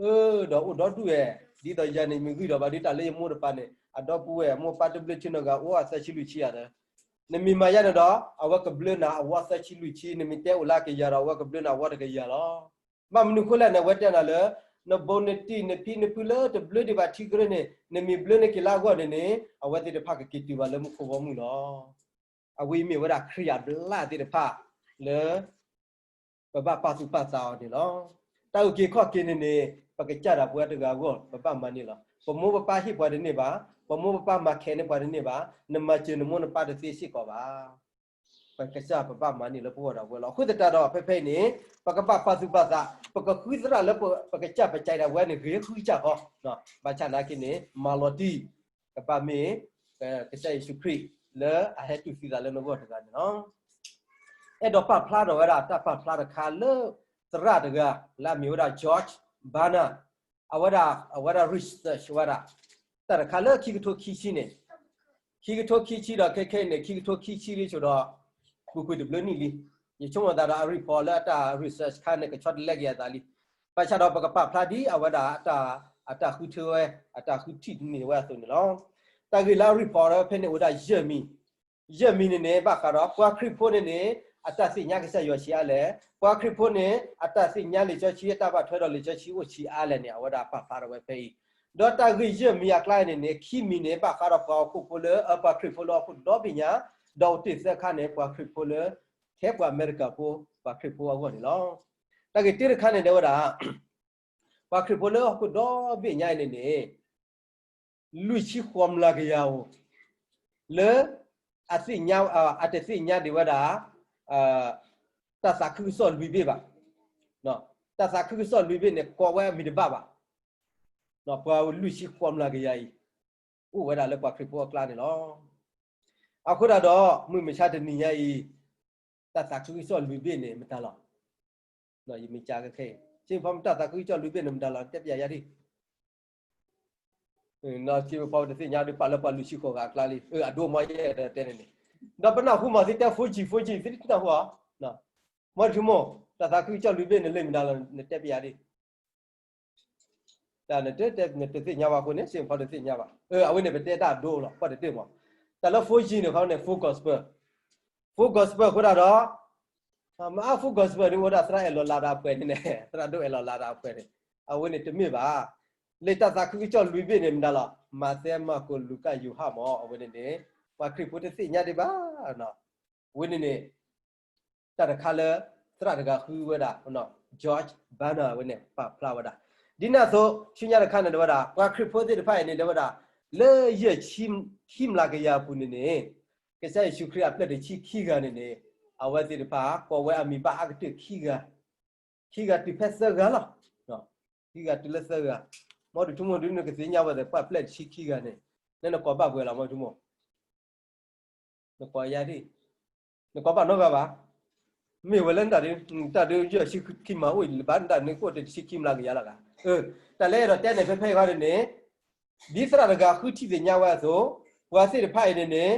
အၢ, ဒီးအိၣ်ဒီဒူၣ်ဝဲ, ဒ်သိးယၤန့ၣ်မ့ၢ်ဂံၢ်ဒီးဘၣ်ဒုးတၢ်လၢယမိၢ်တပၤန့ၣ် အဒီပုၢ်ဝဲၢ်မိၢ်ပၢ်တဘျၢထံနီၢ်ဂၤအိၣ်အသၢဆံလွံၢ်ဆံယၤဒီး, နမ့ၢ်မၤယၤန့ၣ်ဒီး အဝဲကဘျၢနၤအဝီသၢဆံလွံၢ်ဆံ, နမ့ၢ်တဲအိၣ်လၢကယၤဒီး အဝဲကဘျၢနၤအဝီတကယၤလီၤ. ဘၣ်မနုၤဃိလဲၣ်န့ၣ် အဝဲတဲနၤလၢ, နဘိးနတံၢ်နဖံနဖုလၢတဘျၢဒံးဘၣ်ထံကရၢန့ၣ် နမ့ၢ်ဘျၢနက့ၤလၢအဂီၢ်န့ၣ်န့ၣ် အဝဲသ့ၣ်တဖၣ်ကက့ၤတုၤဘၣ်လၢမူခိၣ်ဘီမုၢ်လီၤ. အဝဲအံၤမ့ၢ်ဝဲဒၣ်ခရံာ်အဘျၣ်သ့ၣ်တဖၣ်လၢ ပဘၣ်ပာ်သူၣ်ပာ်သးအီၤန့ၣ်လီၤ. တၢ်အုၣ်က့ၤခီၣ်က့ၤန့ၣ်န့ၣ် ပကစၢ်ဒၣ်ပဝဲတဂၤအဂီၢ် ပဘၣ်မၤန့ၢ်လီၤ. ပမိၢ်ပပၢ်ဟ့ၣ်ပှၤတန့ၢ်ဘၣ်, ပမိၢ်ပပၢ်မၤခဲးန့ၢ်ပှၤတန့ၢ်ဘၣ်, နမၤစၢၤနမိၢ်နပၢ်တသ့စ့ၢ်ကီးဘၣ်. ပကစၢ်ပဘၣ်မၤန့ၢ်လၢပဂီၢ်ဒၣ်ဝဲလီၤ. အဃိသတးဒီး ဖဲဖဲအံၤန့ၣ် ပကဘၣ်ပာ်သူၣ်ပာ်သး, ပကဃုသရၣ်လၢပကစၢ်ပကဲးဒၣ်ဝဲန့ၣ် ဂ့ၤဃုကစၢ်ဃီ, ဘၣ်ဆၣ်နာ်က့န့ၣ် မၤလီၤတံၢ်, ကဘၣ်မ့ၢ် ကစၢ်ယ့ၣ်ၡူးခရံာ်လၢအဟဲတူၢ်သံသးလၢနဂီၢ်တဂၤန့ၣ်လီၤ. အဲၣ်ဒိးပာ်ဖျါထီၣ်ဝဲဒၣ်တၢ်ပာ်ဖျါတခါလၢ သရၣ်တဂၤ လၢအမ့ၢ်ဝဲဒၣ် George Barna, အဝဲဒၣ် အဝဲဒၣ် research ဝဲဒၣ် တၢ်တခါလၢခံကထိခံဆံန့ၣ်, ခံကထိခံဆံဒီးခဲခဲအံၤန့ၣ် ခံကထိခံဆံလံဆိဒီး ပူၤကွံာ်တဘျၢနံၣ်လံ. ယဆိကမိၣ်သးဒီးအ report လၢအတၢ် research ခါန့ၣ် ကဆီတလဲက့ၤအသးလံ. ဘၣ်ဆၣ်ဒီးပကပာ်ဖျါဒ်အဝဲဒၣ် အတၢ်ဃုထၢဝဲ အတၢ်ဃုထံၣ်န့ၢ်ဝဲအသိးန့ၣ်လီၤ. တၢ်ဂ့ၢ်လၢအ report ဖဲန့ၣ်အိၣ်ဒၣ်ယဲၢ်မံၤ, ယဲၢ်မံၤန့ၣ်န့ၣ် ဘၣ်ဃးဒီး ပှၤခရံာ်ဖိန့ၣ်န့ၣ် အတၢ်သ့ၣ်ညါကစၢ်ယွၤဆံးအါလဲၣ်, ပှၤခရံာ်ဖိန့ၣ် အတၢ်သ့ၣ်ညါလံာ်စီဆှံ အတၢ်ဘၣ်ထွဲဒီးလံာ်စီဆှံအိၣ်ဆံးအါလဲၣ်န့ၣ် အဝဲဒၣ်ပာ်ဖျါထီၣ်ဝဲဖဲအံၤ. ဒီးတၢ်ဂ့ၢ်ယဲၢ်မံၤအကျါန့ၣ်န့ၣ် ခံမံၤန့ၣ် ဘၣ်ဃးဒီးပှၤဟီၣ်ခိၣ်ဖိလၢ ပှၤခရံာ်ဖိလၢဟီၣ်ခိၣ်ဒီဘ့ၣ်ညါ, ဒီးအိၣ်တ့ၢ်သၢခါန့ၣ် ပှၤခရံာ်ဖိလၢ ထဲပှၤအမဲရကၤဖိ ပှၤခရံာ်ဖိအဂီၢ်န့ၣ်လီၤ. တၢ်ဂ့ၢ်တၢတခါန့ၣ် တဲဝဲဒၣ် ပှၤခရံာ်ဖိလၢဟီၣ်ခိၣ်ဒီဘ့ၣ်ညါအံၤန့ၣ်န့ၣ် လွံၢ်ဆံဃိးမျးကယၤဧိၤ လၢ အသ့ၣ်ညါ အတသ့ၣ်ညါဒံးဝဲဒၣ် တၢ်သးခုကစီၣ်လွံၢ်ဘ့ၣ်ဘၣ်. တၢ်သးခုကစီၣ်လွံၢ်ဘ့ၣ်န့ၣ် ကိးဝဲအမံၤတဘၣ်ဘၣ်. ပှၤလွံၢ်ဆံဃိးမျးကယၤအံၤ အိၣ်ဝဲဒၣ်လၢပှၤခရံာ်ဖိအကျါန့ၣ်လီၤ. အဃိသတးဒီး မုၢ်မဆါတနံၤညါအံၤ တၢ်သးခုကစီၣ်လွံၢ်ဘ့ၣ်န့ၣ် မတၤလီၤ. ယမ့ၢ်ကခဲအံၤ စ့ဖီမ့ၢ်တၢ်သးခုကစီၣ်လွံၢ်ဘ့ၣ်န့ၣ် မတၤလီၤ တဲပျးယၤဒံး. စ့ဖီတသ့ၣ်ညါဒုးပာ်လၢပှၤလွံၢ်ဆံဃိးဂၤအကျါလံ. အဒိမ့ၢ်ယဲဒီးတဲန့ၣ်န့ၣ် ဒီးပနၢ်ဟူမးသ့ၣ်တဲ four G four G သ့ၣ်တနၢ်ဟူဧါ. မ့ၢ်တမ့ၢ် တၢ်သးခုကစီၣ်လွံၢ်ဘ့ၣ်န့ၣ် လၢမတၤလီၤ နတဲပျးယၤဒံး. တၢ်နတတဲနတသ့ၣ်ညါဘၣ်အဃိန့ၣ် စ့ၢ်ကီးတသ့ၣ်ညါဘၣ်. အဝဲန့ၣ်ပတဲတၢ်အဒိလီၤ ပှၤတတ့ၢ်မး. တၢ်လၢ four G န့ၣ်ခီန့ၣ် full gospel, full gospel အဃိဒၣ်ဒီး မ့ၢ်အါ full gospel န့ၣ် အိၣ်ဒၣ်သရၣ်အဲၣ်လီၤလၤတၢ်အပှဲၤန့ၣ်န့ၣ် သရၣ်ဒိၣ်အဲၣ်လီၤလၤတၢ်အပှဲၤန့ၣ် အဝဲန့ၣ်တမ့ၢ်ဘၣ်. လံာ်တၢ်သးခုကစီၣ်လွံၢ်ဘ့ၣ်န့ၣ်မတၤလီၤ. မးသဲ, မၢ်ကူး, လူၤကၣ်, ယိၤဟၣ်မး အဝဲန့ၣ်န့ၣ် ပှၤခရံာ်ဖိတသ့ၣ်ညါဒံးဘၣ်. အဝဲန့ၣ်န့ၣ် တၢ်တခါလၢ သရၣ်တဂၤဃုဝဲဒၣ် George Barna အဝဲန့ၣ် ပာ်ဖျါဝဲဒၣ် ဒ်န့ၣ်အသိး ဆူညါတခါန့ၣ် တဲဝဲဒၣ် ပှၤခရံာ်ဖိသ့ၣ်တဖၣ်အံၤန့ၣ် တဲဝဲဒၣ် လၢယဲၢ်ဆံခံမျးကယၤအပူၤန့ၣ်န့ၣ် ကစၢ်ယ့ၣ်ၡူးခရံာ်အပျဲၢ်တဆံခံဂၤန့ၣ်န့ၣ် အဝဲသ့ၣ်တဖၣ် ကိးဝဲအမံၤဘၣ်အါကတၢၢ်ခံဂၤ, ခံဂၤတုၤဖဲသၢဂၤလီၤ. ခံဂၤတုၤလၢသၢဂၤ, မ်ဒုးဆိကမိၣ်ဒုးနကသ့ၣ်ညါဝဲသ့ၣ် ပှၤပျဲၢ်တဆံခံဂၤန့ၣ် နနကိးဘၣ်ပှဲၤလီၤ မ်ဆိကမိၣ် နကိးယါဒ်, နကိးဘၣ်နီတဂၤဘၣ်. မ့ၢ်ဝဲလၢနတၢ်ဒုး, တၢ်ဒုးယဲၢ်ဆံခံမးအိၣ်လၢၤဘၣ် နတၢ်န့ၣ်ကအိၣ်တဆံခံမျးကယၤလီၤဂၤ. တၢ်လၢအဲၣ်ဒိးတဲန့ၣ် ဖဲဖဲအံၤဃီန့ၣ်န့ၣ် ဒ်သရၣ်တဂၤဃုထံၣ်သ့ၣ်ညါဝဲအသိး ပှၤသ့ၣ်တဖၣ်အံၤန့ၣ်န့ၣ်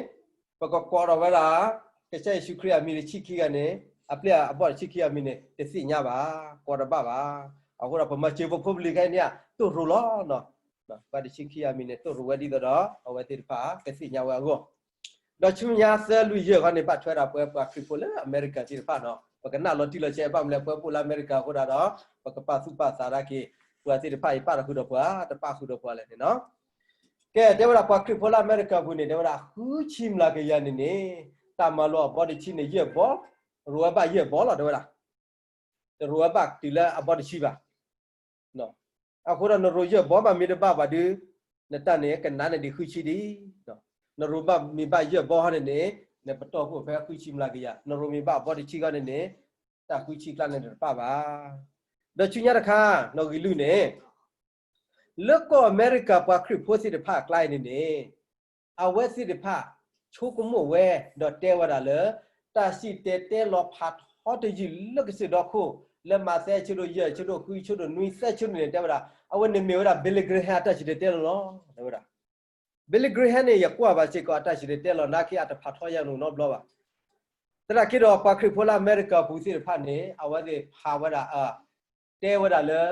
ပကကိးထီၣ်ဝဲဒၣ် ကစၢ်ယ့ၣ်ၡူးခရံာ်အမံၤတဆံခံဂၤန့ၣ် အပျဲၢ်အဘီၣ်တဆံခံဂၤအမံၤန့ၣ် တသ့ၣ်ညါဘၣ်, ကိးတဘၣ်ဘၣ်. အဃိဒီးပမၤစၢၤပဖိပလံၤခဲအံၤန့ၣ် တိၢ်ရိၤလီၤ. ပှၤတဆံခံဂၤအမံၤန့ၣ် တိၢ်ရိၤဝဲဒ်သိးဒီး အဝဲသ့ၣ်တဖၣ်ကသ့ၣ်ညါဝဲအဂီၢ် ဒီးဆူညါသၢလွံၢ်ယဲၢ်ခီန့ၣ် ဘၣ်ထွဲဒၣ်ပှၤ ပှၤခရံာ်ဖိလၢအမဲရကၤသ့ၣ်တဖၣ်နီၤ ပကနၣ်လီၤတံၢ်လီၤဆဲးဘၣ်မနုၤလဲၣ် ပှၤအိၣ်လၢအမဲရကၤအဃိဒၣ်ဒီး ပကပာ်သူၣ်ပာ်သးဒၣ်က့ၤ ပှၤသ့ၣ်တဖၣ်အံၤပာ်တဃုာ်ဒီးပှၤ တပာ်ဃုာ်ဒီးပှၤလဲၣ်န့ၣ်နီၤ. ကဲ တဲဝဲဒၣ်ပှၤခရံာ်ဖိလၢအမဲရကၤပူၤန့ၣ် တဲဝဲဒၣ်ဃုဆံမျးကယၤန့ၣ်န့ၣ် တၢ်မၤလိာ်အဘီတဆံန့ၣ် ယဲၢ်ဘီ, ရိၤဝဲဘၣ်ယဲၢ်ဘီလီၤ တဲဝဲဒၣ် တရိၤဝဲဘၣ်တုၤလၢအဘီတဆံဘၣ်. အဃိဒီးနရိၤယဲၢ်ဘီဘၣ်မ့ၢ်တဘၣ်ဘၣ်ဒုး နတၢ်န့ၣ်ကနးန့ၢ်ဒံးဃုဆံဒံး, နရိၤဘၣ်မ့ၢ်ဘၣ်ယဲၢ်ဘီဟီန့ၣ်န့ၣ် နပတီၢ်ခိၣ်ဖဲဃုဆံမျးကယၤ, နရိၤမ့ၢ်ဘၣ်အဘီတဆံဃီန့ၣ်န့ၣ် တၢ်ဃုဆံကျါန့ၣ်တပၣ်ဘၣ်. ဒီးဆူညါတခါ နီၣ်ဂံၢ်လွံၢ်န့ၣ် လၢကီၢ်အမဲရကၤပှၤခရံာ်ဖိသ့ၣ်တဖၣ်အကျါအံၤန့ၣ်န့ၣ် အဝဲသ့ၣ်တဖၣ် ဆိကမိၣ်ဝဲ ဒီးတဲဝဲဒၣ်လၢ တၢ်စံၣ်တဲၤတဲလီၤဖးထီတယုၢ်လၢကစၢၢ်ဒီခိၣ် လၢမးသဲအဆၢဒိၣ်ယဲၢ် အဆၢဒိၣ်ဃု အဆၢဒိၣ်နွံ သၢဆၢဒိၣ်န့ၣ် တဲဝဲဒၣ် အဝဲန့ၣ်မ့ၢ်ဝဲဒၣ် Billy Graham အတၢ်စံၣ်တဲၤတဲလီၤလီၤ တဲဝဲဒၣ် Billy Graham န့ၣ် ယကွၢ်ဘၣ်စ့ၢ်ကီးအတၢ်စံၣ်တဲၤတဲလီၤ နာ်က့အတဖးထီယၤနီတဘျီဘၣ်. သနာ်က့ဒီး ပှၤခရံာ်ဖိလၢအမဲရကၤပူၤသ့ၣ်တဖၣ်န့ၣ် အဝဲသ့ၣ်ဖးဝဲဒၣ် တဲဝဲဒၣ်လၢ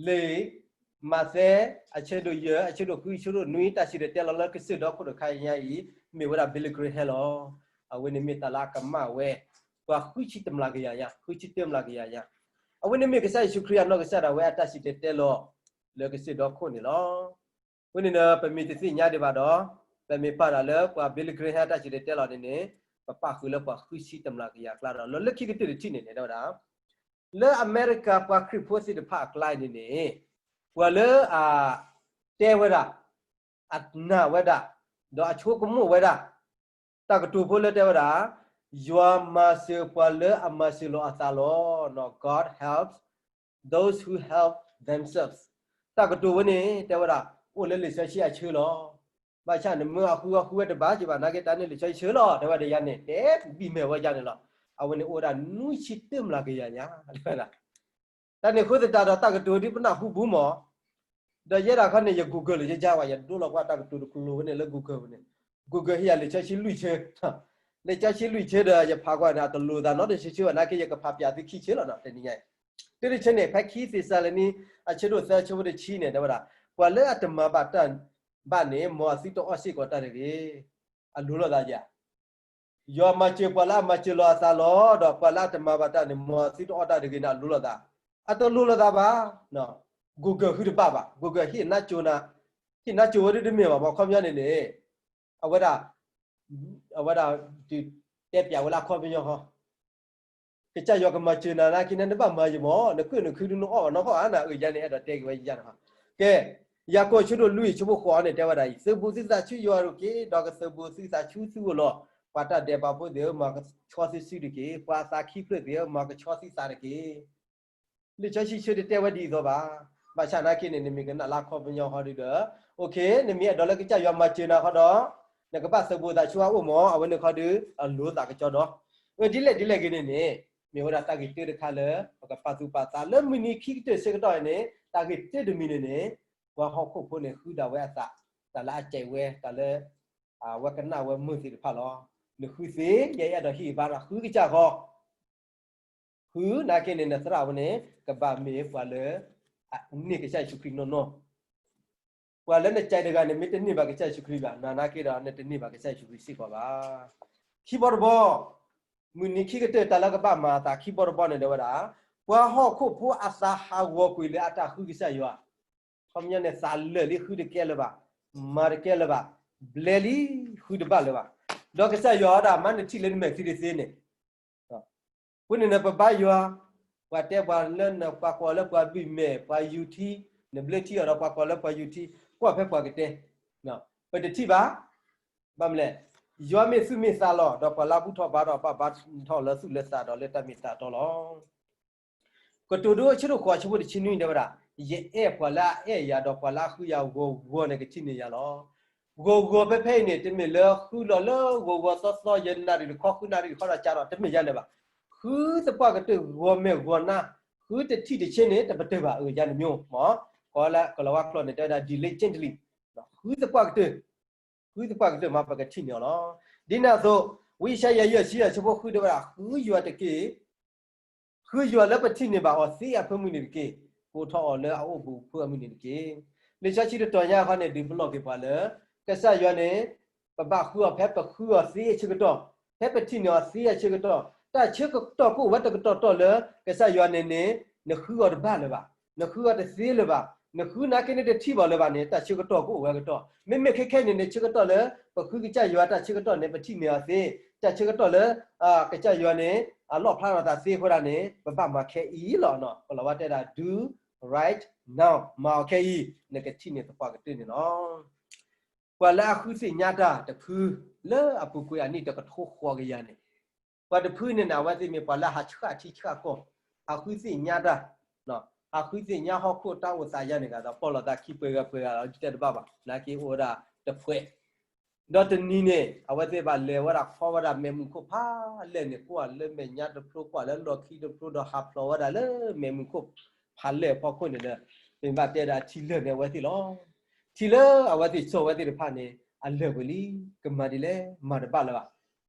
လံာ် မးသဲ အဆၢဒိၣ်ယဲၢ် အဆၢဒိၣ်ဃု အဆၢဒိၣ်နွံ တၢ်စံၣ်တဲၤတဲလီၤလၢကစၢၢ်ဒီခိၣ်တခါအံၤညါအံၤ မ့ၢ်ဝဲဒၣ် Billy Graham လီၤ. အဝဲန့ၣ်မ့ၢ်တၢ်လၢအကမၣ်ဝဲ ပှၤဃုဆံတမျးကယၤညါ ဃုဆံတမျးကယၤညါ အဝဲန့ၣ်မ့ၢ်ကစၢ်ယ့ၣ်ၡူးခရံာ်အနီၢ်ကစၢ်ဒၣ်ဝဲအတၢ်စံၣ်တဲၤတဲလီၤ လၢကစၢၢ်ဒီခိၣ်န့ၣ်လီၤ. အဃိန့ၣ်ဒီး ပမ့ၢ်တသ့ၣ်ညါဒံးဘၣ်ဒီး ပမ့ၢ်ပာ်ဒၣ်လၢပှၤ Billy Graham အတၢ်စံၣ်တဲၤတဲလီၤန့ၣ်န့ၣ် ပပာ်ဃုာ်လၢပှၤဃုဆံတမျးကယၤအကျါဒီး လၢလၢခံကတၢၢ်တထံၣ်န့ၣ်န့ၣ် တဲဝဲဒၣ် လၢအမဲရကၤပှၤခရံာ်ဖိသ့ၣ်တဖၣ်အကျါန့ၣ်န့ၣ် ပှၤလၢအ တဲဝဲဒၣ် အနာ်ဝဲဒၣ် ဒီးအဆိကမိၣ်ဝဲဒၣ် တၢ်ကတိၤဖိလၢတဲဝဲဒၣ် ယွၤမၤစၢၤပှၤလၢအမၤစၢၤလီၤအသးလီၤ. God helps those who help themselves. တၢ်ကတိၤဝဲန့ၣ် တဲဝဲဒၣ် အိၣ်လၢလံာ်စီဆှံအဆၢလီၤ. ဘၣ်ဆၣ်နမ့ၢ်အဃုအဃုဝဲတဘၣ်က့ၤဘၣ် နာ်က့တၢ်န့ၣ်လံာ်စီဆှံဆၢလီၤ တဲဝဲဒၣ်ယၤန့ၣ် တဲဘံၣ်မဲာ်ဝဲယၤန့ၣ်လီၤ. အဝဲန့ၣ်အိၣ်ဝဲဒၣ်နွံဆံတမျးကယၤညါ တဲဝဲဒၣ် တၢ်န့ၣ်အဃိသတးဒီးတၢ်ကတိၤဒ်ပနၢ်ဟူပူၤမး ဒီးယဲဒၣ်ခီန့ၣ် ယ Google လၢယယါဝဲ ယဒိလီၤကွၢ်တၢ်ကတိၤတကျိၤဝဲန့ၣ်လၢ Google ဝဲန့ၣ် Google ဟ့ၣ်ယၤလံာ်စီဆှံလွံၢ်ဆၢ လံာ်စီဆှံလွံၢ်ဆၢဒီးယဖးကွၢ်န့ၣ် အတလိၤသးနီတဆၢဆၢဘၣ် နာ်က့ယကဖးပၠးသုခံဆၢလီၤနီၤ တနံၤညါအံၤ တုတဆၢန့ၣ် ဖဲခံသ့းစၤလနံ အဆၢဒိၣ်သၢဆၢဖိတဆံန့ၣ် တဲဝဲဒၣ် ပှၤလၢအတမၤဘၣ်တၢ်ဘၣ်န့ၣ် မ်အသုတအီၣ်စ့ၢ်ကီးတၢ်တဂ့ၤ အလိၤလိာ်သးယၤ ယွၤမၤစၢၤပှၤလၢအမၤစၢၤလီၤအသးလီၤ ဒီးပှၤလၢအတမၤဘၣ်တၢ်န့ၣ် မ်အသုတအီၣ်တၢ်တဂ့ၤန့ၣ် အလိၤလိာ်သး အတလိၤလိာ်သးဘၣ် Google ဃုတဘၣ်ဘၣ် Google ဟ့ၣ်နါစိၤနၤ ဟ့ၣ်နါစိၤဝဲဒ်တမ့ၢ်ဘၣ် မ့ၢ်ခီပညီန့ၣ်န့ၣ် အဝဲဒၣ် အဝဲဒၣ် တဲပၠးဝဲလၢအခီပညီဟီ ကစၢ်ယွၤကမၤစၢၤနၤနာ်က့န့ၣ် နဘၣ်မၤယမီၢ် နကုၢ်နခုဒုနအီၣ်ဘၣ်နီၢ်ကီၢ်ဧါ နအုၣ်ယါန့ၣ် အဲၣ်ဒိးတဲက့ၤဝဲယါန့ၣ်ဟီ ကဲ ယၤကိာ်ဆၢဒိၣ်လွံၢ်ဆၢဖိဃိးန့ၣ် တဲဝဲဒၣ်အံၤ သုးဘူးသုသးဆူယွၤတက့ၢ် ဒီးကသုးဘူးသုသးဆူသုအိၣ်လီၤ ပှၤတၢ်ဒဲးဘးဖိသ့ၣ်ဧၢ မၤကဆှီသုစုတက့ၢ် ပှၤအသးခံဖျၢၣ်သ့ၣ်ဧၢ မၤကဆှီသုသးတက့ၢ် လံာ်စီဆှံဆၢတတဲဝဲဒ်အံၤအသိးဘၣ်. ဘၣ်ဆၣ်နာ်က့န့ၣ် နမ့ၢ်ကနၣ်လၢအခီပညီဃီဒုဒီး okay နမ့ၢ်အဲၣ်ဒိးလၢကစၢ်ယွၤမၤစၢၤနၤဃီဒီး နကဘၣ်သုးဘူးသးဆူအအိၣ်မီၢ် အဝဲန့ၣ်ဃီဒု အလိၤသးကစီဒီး အဒ်လဲၣ်ဒ်လဲၣ်ဂ့ၤန့ၣ်န့ၣ် မ့ၢ်ဝဲဒၣ်တၢ်ဂ့ၢ်တၢတခါလၢ ပကပာ်သူၣ်ပာ်သးလၢမုၢ်နံၤခံကတၢၢ်ဆၢကတီၢ်အံၤန့ၣ် တၢ်ဂ့ၢ်တၢတမံၤန့ၣ်န့ၣ် ပှၤဟီၣ်ခိၣ်ဖိန့ၣ် ဃုဒၣ်ဝဲအသး တၢ်လၢအစဲးဝဲ တၢ်လၢ အဝဲကနၣ်ဝဲမုာ်သ့ၣ်တဖၣ်လီၤ. နဃုသ့ ယအဲၣ်ဒိးဟ့ၣ်ဘါဒီးဃုကစၢ်ဃီ ဃုနာ်က့န့ၣ် နသရၣ်ဝဲန့ၣ် ကဘၣ်မ့ၢ်ပှၤလၢ ဃ န့ၢ်ကစၢ်ယ့ၣ်ၡူးခရံာ်နီၢ်နီၢ်. ပှၤလၢနကဲတဂၤန့ၣ် မ့ၢ်တန့ၢ်ဘၣ်ကစၢ်ယ့ၣ်ၡူးခရံာ်ဘၣ် နာ်က့ဒီး နတန့ၢ်ဘၣ်ကစၢ်ယ့ၣ်ၡူးခရံာ်စ့ၢ်ကီးဘၣ်. ခံဘီတဘီ, မုၢ်နံၤခံကတၢၢ်တၢ်လၢကဘၣ်မၤအသးခံဘီတဘီန့ၣ် တဲဝဲဒၣ်, ပှၤဟီၣ်ခိၣ်ဖိအသးဟးဂီၤကွံာ်လၢအတၢ်ဃုကစၢ်ယွၤ ခီပညီန့ၣ် သးလၢာ်လံ ဃုတကဲလၢၤဘၣ်, မၤတကဲလၢၤဘၣ်, ဘျဲလံ, ဃုတဘၣ်လၢၤဘၣ်. ဒီးကစၢ်ယွၤဝဲဒၣ် မ့ၢ်နထံၣ်လၢနမဲာ်ချံတသ့န့ၣ်, အဃိန့ၣ်နပဘါယွၤ, ပှၤတဲပှၤလၢန ပှၤကိးလၢပှၤဘံၣ်မဲာ် ပှၤယူၤထံ, နဘျၢထံအီၤဒီးပှၤကိးလၢပှၤယူၤထံ, ကွၢ်ဖဲပှၤကတဲ, ပတထံၣ်ဘၣ်. ဘၣ်မနုၤလဲၣ်, ယွၤမ့ၢ်သူၣ်မ့ၢ်သးလီၤ ဒီးပှၤလၢအဘူၣ်ထီၣ်ဘါထီၣ် ဘၣ်ဘါထီၣ်လၢသူၣ်လၢသးဒီးလၢတၢ်မ့ၢ်တၢ်တီလီၤ. ကတိၤဒိအဆၢဒိၣ်ဃိး အဆၢဖိတဆံနွံတဲဝဲဒၣ်, ယအဲၣ်ပှၤလၢအအဲၣ်ယၤ ဒီးပှၤလၢအဃုယၤဂီၤဂီၤန့ၣ် ကထံၣ်န့ၢ်ယၤလီၤ. ဂီၤဂီၤဖဲဖဲအံၤန့ၣ် တမ့ၢ်လၢဃုလီၤလၢဂီၤဂီၤသီသီ ယနၣ်ရံၣ်တခီ ဃုနၣ်ရံၣ်တခီဒီးကဒီး တမ့ၢ်ယၤန့ၣ်ဘၣ်. ဃုသပှၢ်ကတၢၢ် ဂီၤမဲာ်ဂီၤနါ, ဃုတထံၣ်တဆၢန့ၣ် တပတၢၢ်ဘၣ် အၢ ယၤန့ၣ်မ့ၢ်, မ့ၢ်, ကီလၢကလီၤဝါကျိာ်န့ၣ် တဲဝဲဒၣ် diligently, ဃုသပှၢ်ကတၢၢ် ဃုသပှၢ်ကတၢၢ်မး ပကထံၣ်န့ၢ်အီၤလီၤ. ဒ်န့ၣ်အသိး, ဝံယၡါယၤ ယဲၢ်ဆံ အဆၢဖိဃုတဲဝဲဒၣ်, ဃုယွၤတက့ၢ်. ဃုယွၤလၢပထံၣ်န့ၢ်ဘၣ်အီၤသ့အဖၢမုၢ်န့ၣ်တက့ၢ်. ကိးထီၣ်အီၤလၢအအိၣ်ဘူးအဖၢမုၢ်န့ၣ်တက့ၢ်. လံာ်စီဆှံတတီၤညါခီန့ၣ် ဒုးပလီၢ်က့ၤပှၤလၢ ကစၢ်ယွၤန့ၣ် ပဘၣ်ဃုအီၤဖဲပဃုအီၤသ့အဆၢကတီၢ်, ဖဲပထံၣ်န့ၢ်အီၤသ့အဆၢကတီၢ်, တၢ်ဆၢကတီၢ်ကအိၣ်ဝဲတကတီၢ်တီၢ်လၢ ကစၢ်ယွၤန့ၣ်န့ၣ် နဃုအီၤတဘၣ်လၢၤဘၣ်, နဃုအီၤတသ့လၢၤဘၣ်, နဃုနာ်က့န့ၣ်တထံၣ်ဘၣ်လၢၤဘၣ်န့ၣ် တၢ်ဆၢကတီၢ်ကအိၣ်ဝဲကတီၢ်. မ့မ့ၢ်ခဲခဲန့ၣ်န့ၣ် ဆၢကတီၢ်လၢ ပဃုကစၢ်ယွၤတၢ်ဆၢကတီၢ်န့ၣ် ပထံၣ်န့ၢ်အီၤသ့, တၢ်ဆၢကတီၢ်လၢ ကစၢ်ယွၤန့ၣ် အလီၣ်ဖျါထီၣ်သးသ့အဃိဒၣ်န့ၣ် ပဘၣ်မၤခဲအံၤလီၤ. ကလီၤဝါတဲဒၣ် do right now, မၤအီၤခဲအံၤ နကထံၣ်န့ၢ်သပှၢ်ကတၢၢ်န့ၣ်လီၤ. ပှၤလၢအဃုသ့ၣ်ညါတၢ်တဖု လၢအပူၤကွံာ်အနံၣ်တကထိဃိးကယၤန့ၣ်, ပှၤတဖုန့ၣ်န့ၣ် အဝဲသ့ၣ်မ့ၢ်ပှၤလၢဟးဆှၣ်ထံဆှၣ်ကီၢ်, ဟးဃုသ့ၣ်ညါတၢ်, ဟးဃုသ့ၣ်ညါဟီၣ်ခိၣ်တၢ်အိၣ်သးယါန့ၣ်ဂ့ၤဒီး ပီၣ်လီၤသးခံပှဲၤဂၤပှဲၤဂၤလီၤ ဒ်တဲတဘၣ်ဘၣ် နာ်က့အိၣ်ဝဲဒၣ်တဖှဲး ဒီးတနံၤန့ၣ် အဝဲသ့ၣ်ဘၣ်လဲၤဝဲဒၣ်ခီဝဲဒၣ်မဲးမုၢ်ခိၣ်ဖးလဲၢ်န့ၣ် ကွၢ်လၢမဲာ်ညါတဖျိ ကွၢ်လၢလီၢ်ခံတဖျိ ဒီးဟးဖျိးဝဲဒၣ်လၢမဲးမုၢ်ခိၣ်ဖးလဲၢ်အဖီခိၣ်န့ၣ်ဒီး ပမ့ၢ်ဘၣ်တဲဒၣ်ထံလၢာ်န့ၣ်အဝဲသ့ၣ်လီၤ. ထံလၢအဝဲသ့ၣ်စိာ်ဝဲသ့ၣ်တဖၣ်န့ၣ် အလၢာ်ဝဲလံ, ကမၤဒ်လဲၣ် မၤတဘၣ်လၢၤဘၣ်.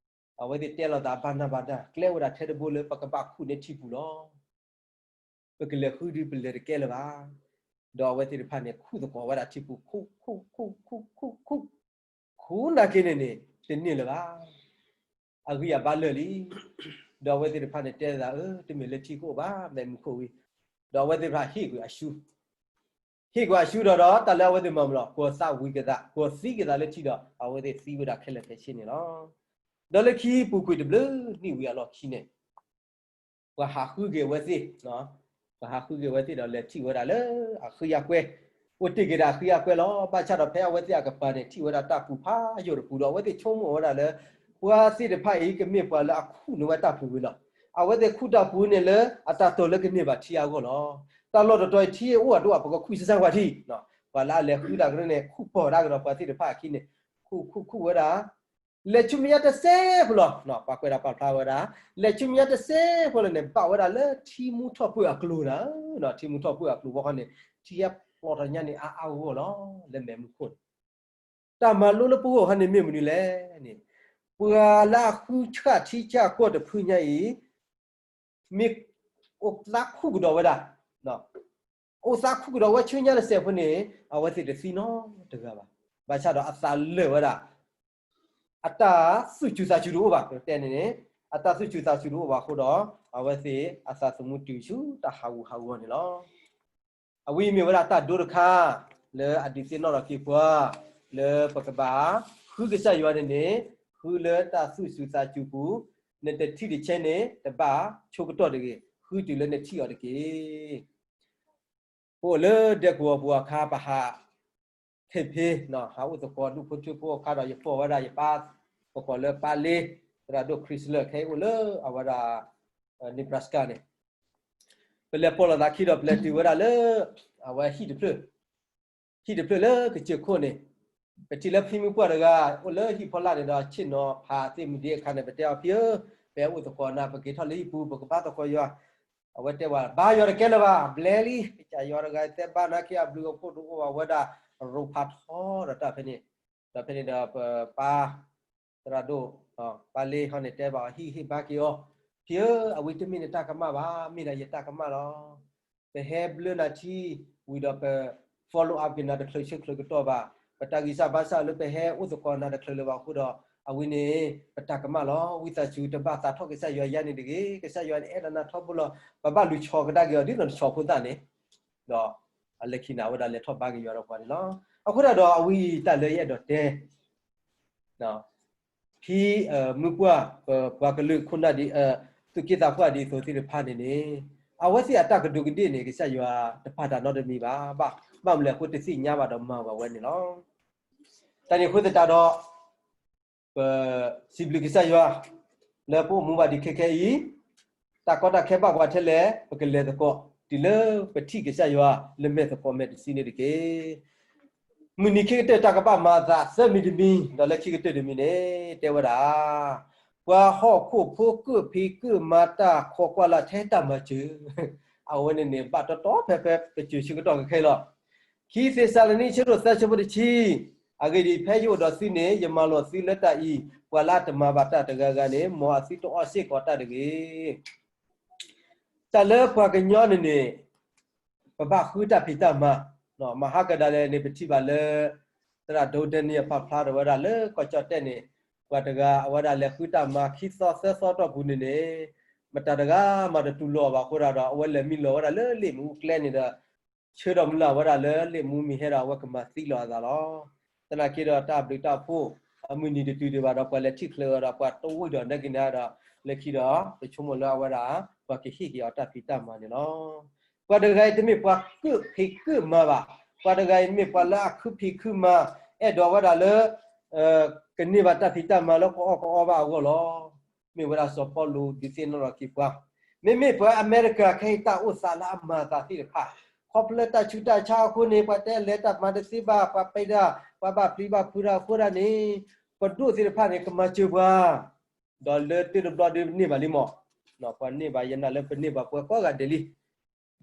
အဝဲသ့ၣ်တဲလိာ်သးဘၣ်နၢ်ဘၣ်ဒၣ် ကျဲအိၣ်ဒၣ်ထဲတဘိလၢပကဘၣ်ခူၣ်န့ၢ်ထံပူၤလီၤ. ပကလဲၤဃုဒုးပလဲၤတကဲလၢၤဘၣ်. ဒီးအဝဲသ့ၣ်တဖၣ်န့ၣ် ခူၣ်သကိးဝဲဒၣ်ထံပူၤ ခူၣ် ခူၣ် ခူၣ် ခူၣ် ခူၣ် ခူၣ်နာ်က့န့ၣ်န့ၣ် တန့ၢ်လၢၤဘၣ်. အဂံၢ်အဘါလၢာ်လံ. ဒီးအဝဲသ့ၣ်တဖၣ်န့ၣ်တဲသး အၢ တမ့ၢ်လၢထံကအိၣ်ဘၣ် မဲးမုၢ်ခိၣ်ဝံၤ, ဒီးအဝဲသ့ၣ်တဖၣ်ဟ့ၣ်ကွံာ်အရှု ဟ့ၣ်ကွံာ်အရှုဒီး ဒီးတၢ်လၢအဝဲသ့ၣ်မၤမုာ်လီၤ ကိးသးဝံၤကသး ကိးသံကသးလၢထံဒီး အဝဲသ့ၣ်သံဝဲဒၣ်ခဲလၢာ်ခဲဆ့န့ၣ်လီၤ. ဒီးလၢခံပူၤကွံာ်တဘျုးနံၣ်ဝံၤအလီၢ်ခံန့ၣ် ပှၤဟးဃုက့ၤအဝဲသ့ၣ်, ပှၤဟးဃုက့ၤအဝဲသ့ၣ်ဒီးလဲၤထံၣ်ဝဲဒၣ်လၢအဃုယၤကွဲ, အိၣ်တ့ၢ်က့ၤဒၣ်အဃုယၤကွဲလီၤ. ဘၣ်ဆၣ်ဒီးဖဲအဝဲသ့ၣ်အကပၤန့ၣ် ထံၣ်ဝဲဒၣ်တၢ်ပူၤဖးယိာ်တပူၤဒီး အဝဲသ့ၣ်ဆိကမိၣ်ဝဲဒၣ်လၢ ပှၤသ့ၣ်တဖၣ်အံၤ ကမ့ၢ်ပှၤလၢအခူၣ်န့ၢ်ဝဲတၢ်ပူၤဝံၤလီၤ. အဝဲသ့ၣ်ခူၣ်တၢ်ပူၤန့ၣ်လၢအတၢ်တီၤလၢကန့ၢ်ဘၣ်ထံအါဂီၢ်လီၤ. တၢ်လီၢ်တတီၤအံၤထံအိၣ်အဒိၣ် ပကခူၣ်စၢ်စၢ်ဝဲထံ, ပှၤလၢအလဲၤဃုတၢ်ကရၢန့ၣ် ခူၣ်ပီၢ်ဒၣ်ကဒီးပှၤသ့ၣ်တဖၣ်အခံန့ၣ်, ခူၣ်ခူၣ်ခူၣ်ဝဲဒၣ် လဲၤဆူမဲာ်ညါတစဲးဖိလီၤ. ပှၤကွဲးဒၣ်ပာ်ဖျါဝဲဒၣ် လဲၤဆူမဲာ်ညါတစဲးဖိလီၤန့ၣ် ဘၣ်ဝဲဒၣ်လၢထံမူထီၣ်ပၢၢ်အကျိၤနၤ, ထံမူထီၣ်ပၢၢ်အကျိၤဘီခီန့ၣ် ထံဟဲဖျိးထီၣ်ညါန့ၣ် အါအါဂီၢ်ဂီၢ်လီၤ လၢမဲးမုၢ်ခိၣ်န့ၣ်. တၢ်မၤလိလၢပဂီၢ်ခါန့ၣ်မ့ၢ်မနုၤလဲၣ်န့ၣ်, ပှၤလၢအဃုဆှၣ်ထံဆှၣ်ကီၢ်တဖုညါအံၤ မ့ၢ်အိၣ်သးခူၣ်ကဒီးဝဲဒၣ်, အိၣ်သးခူၣ်ကဒီးဝဲဆူညါတစဲးဖိန့ၣ် အဝဲသ့ၣ်တသံနီတဂၤဘၣ်. ဘၣ်ဆၣ်ဒီးအသးလၢာ်ဝဲဒၣ် အတၢ်သူၣ်စူၤသးစူၤတအိၣ်ဘၣ်, တဲန့ၣ်န့ၣ် အတၢ်သူၣ်စူၤသးစူၤတအိၣ်ဘၣ်အဃိဒီး အဝဲသ့ၣ်အသးသမူတုၤဆူတၢ်ဟးဂူာ်ဟးဂီၤန့ၣ်လီၤ. အဝဲအံၤမ့ၢ်ဝဲဒၣ်တၢ်ဒိတခါ လၢအဒုးသ့ၣ်နီၣ်ထီၣ်က့ၤပှၤ လၢပကဘၣ်ဃုကစၢ်ယွၤန့ၣ်န့ၣ် ဃုလၢတၢ်သူၣ်စူၤသးစူၤပူၤ, နတထံၣ်တဆဲန့ၣ် တဘၣ်ဆိကတီၢ်တဂ့ၤ, ဃုတုၤလၢနထံၣ်အီၤတက့ၢ်. ပအိၣ်လၢဒဲကဝီၤပူၤအခါ ပဟး campaign ဟးအိၣ်သကိးဒူၣ်ဖိထၢဖိအခါဒီး ယပိာ်ဝဲဒၣ်ယပၢ် ပကိးလၢပၢ်လ့ သရၣ်ဒိၣ် Chrysler ခဲအံၤအိၣ်လၢအဝဲဒၣ် Nebraska န့ၣ်, ပလဲၤပိာ်လိာ်သးခံဒီး ပလဲၤတုၤဝဲဒၣ်လၢ အဝဲဟံၣ်တဖျၢၣ် ဟံၣ်တဖျၢၣ်လၢကစၢၢ်ခိၣ်န့ၣ်, ပထံၣ်လၢဖံမုၢ်ပှၢ်တဂၤ အိၣ်လၢဟံၣ်ဖီလာ်န့ၣ်ဒီး ဆ့ၣ်နီၤဖးသ့ၣ်မုၢ်ဒ့အခါန့ၣ် ပတဲအီၤ ဖံဧၢ, ပအိၣ်သကိးနၤ ပက့ၤထီၣ်လၢဟံၣ်ပူၤ ပကဘါသကိးယွၤ, အဝဲတဲဝဲ ဘါယွၤတကဲလၢၤဘၣ် ဘျဲလံ, ကစၢ်ယွၤတဂၤတဲဘၣ်နာ်က့အဘျုးအဖှိၣ်တအိၣ်ဘၣ်ဝဲဒၣ် ရိဖးထီဒီးတၢ်ဖဲန့ၣ်, ဒီးဖဲန့ၣ်ဒီးပပၢ် သရၣ်ဒိၣ် ပၢ်လ့ဟီန့ၣ်တဲဘၣ်အီၤ ဟံၣ်ဟ့ၣ်ဘါက့ၤအီၤ, ဖံဧၢ, အဝဲတမ့ၢ်နတၢ်ကမၣ်ဘၣ် မ့ၢ်ဒၣ်ယတၢ်ကမၣ်လီၤ. ပဟဲဘျၢနၤထံ ဝံၤဒီးပ follow up က့ၤနၤတချုးဆၢချုးကတီၢ်ဘၣ်. ပတၢ်ဂံၢ်စၢ်ဘါစၢ်လၢပဟဲအိၣ်သကိးနၤတချုးလၢၤဘၣ်အဃိဒီး အဝဲန့ၣ် ပတၢ်ကမၣ်လီၤ. ဝံသးစူၤတဘၣ်သးထီၣ်ကစၢ်ယွၤယါန့ၣ်တဂ့ၤ, ကစၢ်ယွၤန့ၣ်အဲၣ်ဒိးနၤထီဘိလီၤ. ပဘၣ်လူၤဆီကဒါက့ၤအီၤဒ်သိးနဆီဖိသၣ်န့ၣ်, ဒီးအလၢခံန့ၣ် အဝဲဒၣ်လဲၤထီၣ်ဘါက့ၤယွၤဒီးပှၤန့ၣ်လီၤ. အဃိဒၣ်ဒီးအဝဲအံၤတၢ်လၢယအဲၣ်ဒိးတဲ ခံ မုၢ်ပှၢ် ပပှၤကလုာ်ခိၣ်နၢ်ဒ် သူၣ်က့သးပှၢ်ဒ်သိးသ့ၣ်တဖၣ်န့ၣ်န့ၣ် အဝဲသ့ၣ်အတၢ်ကဒူးကဒ့ၣ်န့ၣ် ကစၢ်ယွၤတပာ်တၢ်နီတမံၤဘၣ်, ဘၣ်မနုၤလဲၣ်အဃိတသ့ၣ်ညါဘၣ်ဒီးမၤဝဲန့ၣ်လီၤ. တၢ်န့ၣ်အဃိသတးဒီး ပစံးဘျုးကစၢ်ယွၤ လၢပအိၣ်မူဘၣ်ဒံးခဲခဲအံၤ, တၢ်ကီတၢ်ခဲဘၣ်ပှၤထဲလဲၣ် ပကလဲၤသကိး တုၤလၢပထံၣ်ကစၢ်ယွၤလၢမဲာ်သကိးမဲာ်တဆံန့ၣ်တက့ၢ်. မုၢ်နံၤခံကတၢၢ်တၢ်ကဘၣ်မၤအသးသၢမံၤတမံၤ, ဒီးလၢခံကတၢၢ်တမံၤန့ၣ် တဲဝဲဒၣ် ပှၤဟီၣ်ခိၣ်ဖိကၢၣ်ဖံးကၢၣ်မၤတၢ်ခိးကွၢ်လၢ်ထဲတၢ်မၤစၢၤ, အဝဲန့ၣ်န့ၣ် ဘၣ်တီတီဖဲဖဲပစၢၤဆၢကတီၢ်ခဲခဲလီၤ. ခံသ့းစၤလနံ ဆၢဒိၣ်သၢ ဆၢဖိတဆံ, အဂ့ၢ်ဒ်အံၤ, ဖဲယအိၣ်ဒီးသုန့ၣ် ယမၤလိာ်သုလၢတၢ်အံၤ, ပှၤလၢအတမၤဘၣ်တၢ်တဂၤဂၤန့ၣ် မ်အသုတအီၣ်စ့ၢ်ကီးတၢ်တဂ့ၤ. တၢ်လၢပှၤကညီန့ၣ်န့ၣ် ပဘၣ်ဃုတၢ်ဖံးတၢ်မၤ, မဟါကဒါလဲၣ်န့ၣ် ပထံၣ်ဘၣ်လၢ သရၣ်ဒိတန့ၢ်အဖးဖျါဒီးဝဲဒၣ်လၢကီၢ်ကၠီၣ်တဲၣ်န့ၣ် ပှၤတဂၤအဝဲဒၣ်လဲၤဃုတၢ်မၤခံသီသၢသီတီၢ်ပူၤန့ၣ်န့ၣ် မတၤတဂၤမၤတတူၢ်လိာ်ဘၣ်အဃိဒၣ်ဒီး အဝဲလဲၤမံလီၤဝဲဒၣ်လၢလ့ၣ်မူကျဲန့ၣ်ဒီး ဆၢဒီးမုၢ်လၢ်ဝဲဒၣ်လၢလ့ၣ်မူမ့ၢ်ဟဲဒီး အဝဲကမၤသံလီၤအသးလီၤ. သနာ်က့ဒီးတၢ်ဘျုးတၢ်ဖှိၣ် အမုၢ်နံၤတတုၤဒံးဘၣ်ဒီး ပှၤလဲၤထံၣ်ချၢအီၤဒီး ပှၤတဝံၣ်ဒီးနၢက့ၤနၤဒီး လၢခံဒီး ပဆိကမိၣ်လၢအဝဲဒၣ် ပှၤကဟ့ၣ်က့ၤအီၤတၢ်ဖံးတၢ်မၤန့ၣ်လီၤ. ပှၤတဂၤအံၤတမ့ၢ်ပှၤကၢၣ်ဖံးကၢၣ်မၤဘၣ်. ပှၤတဂၤအံၤမ့ၢ်ပှၤလၢအခုဖံးခုမၤ အဲၣ်ဒိးဝဲဒၣ်လၢ ကန့ၢ်ဘၣ်တၢ်ဖံးတၢ်မၤလၢကအီၣ်ကအီဘၣ်အဂီၢ်လီၤ. မ့ၢ်ဝဲဒၣ်စီၤပီလူးဒုးသ့ၣ်နီၣ်ထီၣ်က့ၤပှၤ, မ့မ့ၢ်ပှၤအမဲရကၤခဲအံၤတၢ်အိၣ်သးလၢအမၤအသးသ့ၣ်တဖၣ် ခီဖျိတၢ်ဆူးတၢ်ဆါအဃိန့ၣ် ပှၤတဲလဲၤတၢ်မၤတသ့ဘၣ်, ပှၤပၢဒၣ်, ပှၤဘၣ်ပျံၤဘၣ်ဖုးတၢ်အဃိဒၣ်န့ၣ် ပဒိၣ်သ့ၣ်တဖၣ်န့ၣ် ကမၤစၢၤပှၤ, ဒီးလၢတၢၢ်တဘျီဒုးန့ၢ်ဘၣ်လံမး, ပှၤန့ၢ်ဘၣ်ယနာ်လၢပန့ၢ်ဘၣ်ပှၤကိးဂၤဒဲးလံ.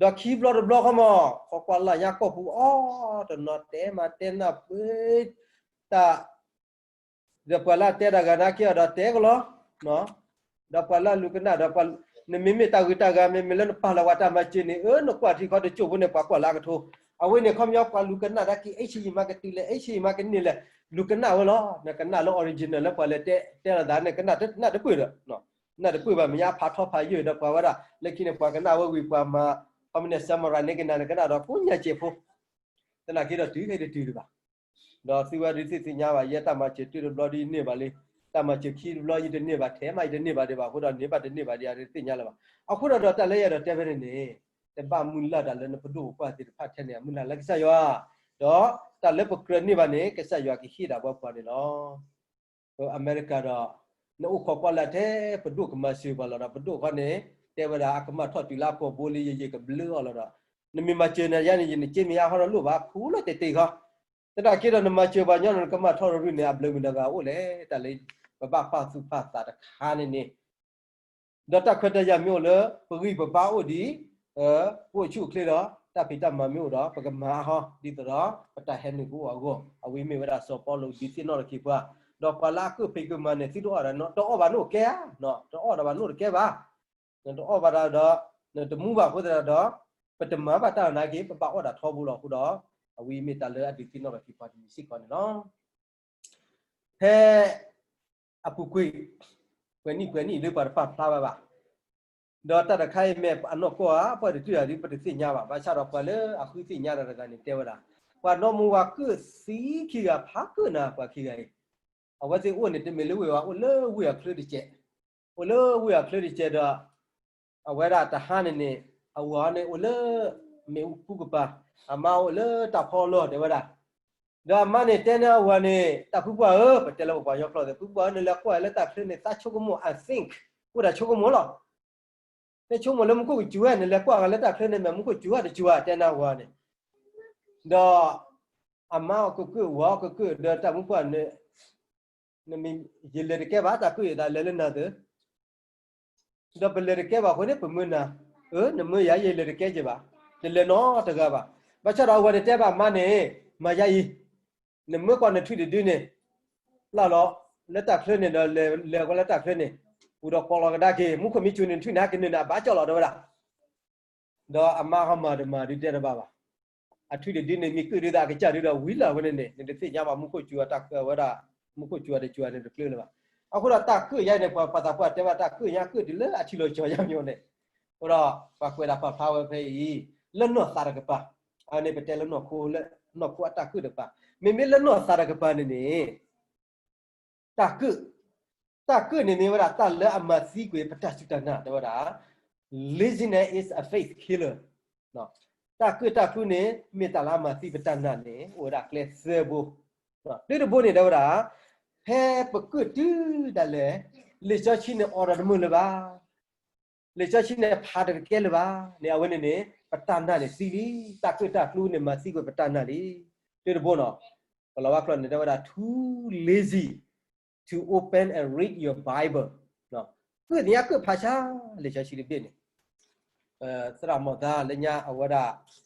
ဒီးခံဘျီတဘျီဃီမး ခိးကွၢ်လၢ်ညါကီၢ်ပူၤအီၤတနီၤ တဲမၤတဲနၢ်ပှ့ၤတၢ် ဒီးပှၤလၢအတဲတၢ်ဂၤနာ်က့အီၤဒီးတဲကလီၤ, ဒီးပှၤလၢအလူၤကနၣ်ဒီး နမ့မ့ၢ်တၢ်ဂုၤတၢ်ဂၤ မ့မ့ၢ်လၢနပာ်လီၤဝဲတၢ်မၤစၢၤန့ၣ် အၢ နကွၢ်ထံခီတကၠိၢ်ဖိန့ၣ် ပှၤကွၢ်လၢအကထိ, အဝဲန့ၣ်ခီပညီပှၤလူၤကနၣ်ဒၣ်က့ၤ အ့ၣ်ဆံယံာ်မးကတုၤလဲၣ် အ့ၣ်ဆံယံာ်မးကန့ၢ်လဲၣ်, လူၤကနၣ်ဝဲလီၤ. နကနၣ်လၢ original လၢပှၤလဲၤတဲတဲလီၤသးန့ၣ် ကနၣ်တပၢၢ်ဒီး နၢ်တပၢၢ်ဘၣ် မ့ၢ်ညါဖးထီဖးယိာ်ဒီးပှၤဝဲဒၣ် လၢခံန့ၣ် ပှၤကနၣ်ဝဲဝံၤ ပှၤမၤ ခီမ့ၢ်န့ၣ် summarize န့ၢ်က့ၤနၤ နကနၣ်ဒီးကိးညါစဲးဖိ, သနာ်က့ဒီးတုၤခဲအံၤတတုၤဒံးဘၣ်. ဒီးသုဝဲဒုးသ့ၣ်ညါဘၣ် ယဲတၢ်မၤစၢၤတၢၢ်တဘျီဒ်ယန့ၢ်ဘၣ်လံ, တၢ်မၤစၢၤခံတဘျီယတန့ၢ်ဘၣ် ထဲမးယတန့ၢ်ဘၣ်ဒံးဘၣ် အဃိဒီးန့ၢ်ဘၣ်တန့ၢ်ဘၣ်ဒံး ယတသ့ၣ်ညါလၢၤဘၣ်. အဃိဒီးဒီးတၢ်လၢယအဲၣ်ဒိးတဲဖဲန့ၣ်န့ၣ် တဘၣ်မုၢ်လၢ်တၢ်လၢနပဒိၣ်ပပှၢ်သ့ၣ်တဖၣ်ထဲန့ၣ် အမုၢ်လၢ်လၢကစၢ်ယွၤ, ဒီးတၢ်လၢပကြၢးန့ၢ်ဘၣ်န့ၣ် ကစၢ်ယွၤကဟ့ၣ်ဒၣ်ပှၤပှၤန့ၣ်လီၤ. အမဲရကၤဒီး နအိၣ်ခိးကွၢ်လၢ်ထဲ ပဒိၣ်ကမၤစၢၤပှၤလီၤဒီး ပဒိၣ်ဃီန့ၣ် တဲဝဲဒၣ်အကမၣ်ထီၣ်တုၤလၢအဖီဘိလံ ယယကဘျၢအီၤလီၤဒီး နမ့ၢ်မၤစၢၤန့ၣ် ယၤန့ၣ် ယနက့မ့ၢ်ယါဟီထီၣ်လိၣ်ဘၣ် ဖူလီၤတဲာ်တဲာ်ခီ, သနာ်က့ဒီးနမၤစၢၤပှၤညီနုၢ် နကမၣ်ထီၣ်ရူၢ်န့ၣ် အဘျုးမတၤတဂၤအိၣ်လဲၣ် တၢ်လၢ ပဘၣ်ပာ်သူၣ်ပာ်သးတခါန့ၣ်န့ၣ် ဒီးတၢ်ခွဲးတၢ်ယာ်မ့ၢ်အိၣ်လၢ ပဂံၢ်ပဘါအိၣ်ဒံး ပအိၣ်ဆူၣ်အိၣ်ချ့ဒီး တၢ်ဖံးတၢ်မၤမ့ၢ်အိၣ်ဒီး ပကမၤအါဟီ ဒ်သိးဒီး ပတၢ်ဟဲနုာ်ကအိၣ်အဂီၢ် အဝဲမ့ၢ်ဝဲဒၣ်စီၤပီလူးဒုးသ့ၣ်နီၣ်ထီၣ်က့ၤပှၤ, ဒီးပှၤလၢအကၢၣ်ဖံးကၢၣ်မၤန့ၣ် သုတအီၣ်ဒၣ်နီတအီၣ်ဘၣ်နီၣ်ကဲဧါ, တအီၣ်ဒၣ်ဘၣ်နီၣ်တကဲဘၣ်, နတအီၣ်ဘၣ်တၢ်ဒီး နတမူဘၣ်အဃိသတးဒီး ပတမၤဘၣ်တၢ်နာ်က့ ပဘၣ်အီၣ်ဒၣ်ထီဘိလီၤအဃိဒီး အဝဲမ့ၢ်တၢ်လၢအဒုးသ့ၣ်နီၣ်ထီၣ်က့ၤပှၤတမံၤစ့ၢ်ကီးန့ၣ်လီၤ. ဖဲအပူၤကွံာ် ပှဲၤနံၣ်ပှဲၤနံၣ်လၢပှၤတပာ်ဖျါဘၣ်ဘၣ်, ဒီးတၢ်တခါအံၤမ့ၢ်အနီၢ်ကီၢ်ဧါ ပှၤတတုၤဧါဒ်ပတသ့ၣ်ညါဘၣ်, ဘၣ်ဆၣ်ဒီးပှၤလၢအဃုသ့ၣ်ညါတၢ်တဂၤန့ၣ်တဲဝဲဒၣ်, ပှၤနီၢ်မူဝါကၢၣ်သံခံဂၤဖးကၢၣ်နၤ ပှၤခံဂၤအံၤ, အဝဲသ့ၣ်အိၣ်န့ၣ် တမ့ၢ်လၢဝ့ၢ်ဝဲ အိၣ်လၢဝ့ၢ်အချၢတစဲး, အိၣ်လၢဝ့ၢ်အချၢတစဲးဒီး အဝဲဒၣ်တဟါန့ၣ်န့ၣ် အဝၤန့ၣ်အိၣ်လၢ မ့ၣ်အူကူကပၤ, အမါအိၣ်လၢတၢ်ဖီလီၢ်တဲဝဲဒၣ်, ဒီးအမါန့ၣ်တဲန့ၢ်အဝၤန့ၣ် တၢ်ဖုပှၢ်ဧၢ, ပတဲလၢပပှၤကညီကျိာ်သ့ၣ် ဖုပှၢ်ဧၢ နလဲၤကွၢ်လၢတၢ်ချၢန့ၣ် သးဆိကမိၣ် I think, အိၣ်ဒၣ်ဆိကမိၣ်လီၤ, နဆိကမိၣ်လၢမူခိၣ်ကစူၤဧါ, နလဲၤကွၢ်ဂၤလၢတၢ်ချၢန့ၣ် မ့ၢ်မူခိၣ်စူၤဧါတစူၤဧါ တဲန့ၢ်အဝၤန့ၣ်, ဒီး အမါအီၤကကုၢ် ဝၤအီၤကကုၢ် ဒီးတၢ်မုၣ်ပှၢ်န့ၣ် ယလဲၤတကဲဘၣ် တၢ်ကုၢ်အသးလဲၤလၢနၤသၢ ဒီးပလဲၤတကဲဘၣ်အဃိန့ၣ် ပမၢနၤ, အၢ နမၢယၤ ယလဲၤတကဲက့ၤဘၣ်, တလဲၤနီတဂၤဘၣ်. ဘၣ်ဆၣ်ဒီးအဝၤန့ၣ်တဲဘၣ်မါန့ၣ်, မၤယၤအံၤ, နမၢကွၢ်နထွံၣ်တဒုန့ၣ်, ပျၢ်လီၤလၢတၢ်ချၢန့ၣ်ဒီး လဲၤကွၢ်လၢတၢ်ချၢန့ၣ်, ပူၤဒီးကိးလီၤကဒါက့ၤ မူခိၣ်မ့ၢ်စူၤန့ၣ် နထွံၣ်န့ၣ် ဟဲကနုာ်န့ၣ် အဘၣ်ကၠီၣ်လီၤတဲဝဲဒၣ်. ဒီးအမါဟီမၤတမၤဒုးတဲတဘၣ်ဘၣ်. အထုးတဒုန့ၣ် မ့ၢ်ကုၣ်ဒုဒီးအကစၢ်ဒုဒီးဝံၤလီၤဝဲန့ၣ်န့ၣ် နတသ့ၣ်ညါဘၣ်မူခိၣ်စူၤအတၢ်ဝဲဒၣ်, မူခိၣ်စူၤအတစူၤန့ၣ်တကျၢၤလၢၤဘၣ်. အဃိဒီးတၢ်ကုၣ်ယါန့ၣ် ပှၤသးပှၢ်တဲဘၣ် တၢ်ကုၣ်ညါကုၣ်တုၤလၢအထံလီၤကီၤညါမ့ၢ်န့ၣ်, အဃိဒီး ပှၤကွဲးဒၣ်ပာ်ဖျါဝဲဖဲအံၤ လၢနီၢ်သးတကပၤ, အန့ၣ်ပတဲလၢနီၢ်ခိ, လၢနီၢ်ခိအတၢ်ကုၣ်တကပၤ, မ့မ့ၢ်လၢနီၢ်သးတကပၤန့ၣ်န့ၣ် တၢ်ကုၣ်, တၢ်ကုၣ်န့ၣ်မ့ၢ်ဝဲဒၣ်တၢ်လၢအမၤသံကွံာ်ပတၢ်စူၢ်တၢ်နာ် တဲဝဲဒၣ် laziness is a faith killer. တၢ်ကုၣ်တၢ်ကျူန့ၣ် မ့ၢ်တၢ်လၢအမၤသံပတၢ်နာ်န့ၣ် အိၣ်ဝဲဒၣ်ကျဲသၢဘိ, တုၤတဘိန့ၣ် တဲဝဲဒၣ် ဖဲပကုၣ်တုၤဒၣ်လဲာ် လံာ်စီဆှံန့ၣ်အိးထီၣ်တမုာ်လၢၤဘၣ် လံာ်စီဆှံန့ၣ်ဖးတကဲလၢၤဘၣ်န့ၣ် အဝဲန့ၣ်န့ၣ် ပတၢ်နာ်န့ၣ်သံလံ. တၢ်ကုၣ်တၢ်ကျူန့ၣ်မၤသံကွံာ်ပတၢ်နာ်လံ. တုၤတဘိနီၤ, ပလီၤဝါကျိာ်န့ၣ် တဲဝဲဒၣ် too lazy to open and read your Bible. ကုၣ်သ့ၣ်ညါကုၣ်ဖးဆါ လံာ်စီဆှံတဘ့ၣ်န့ၣ် သရၣ်မီၢ်သါလၢညါအဝဲဒၣ်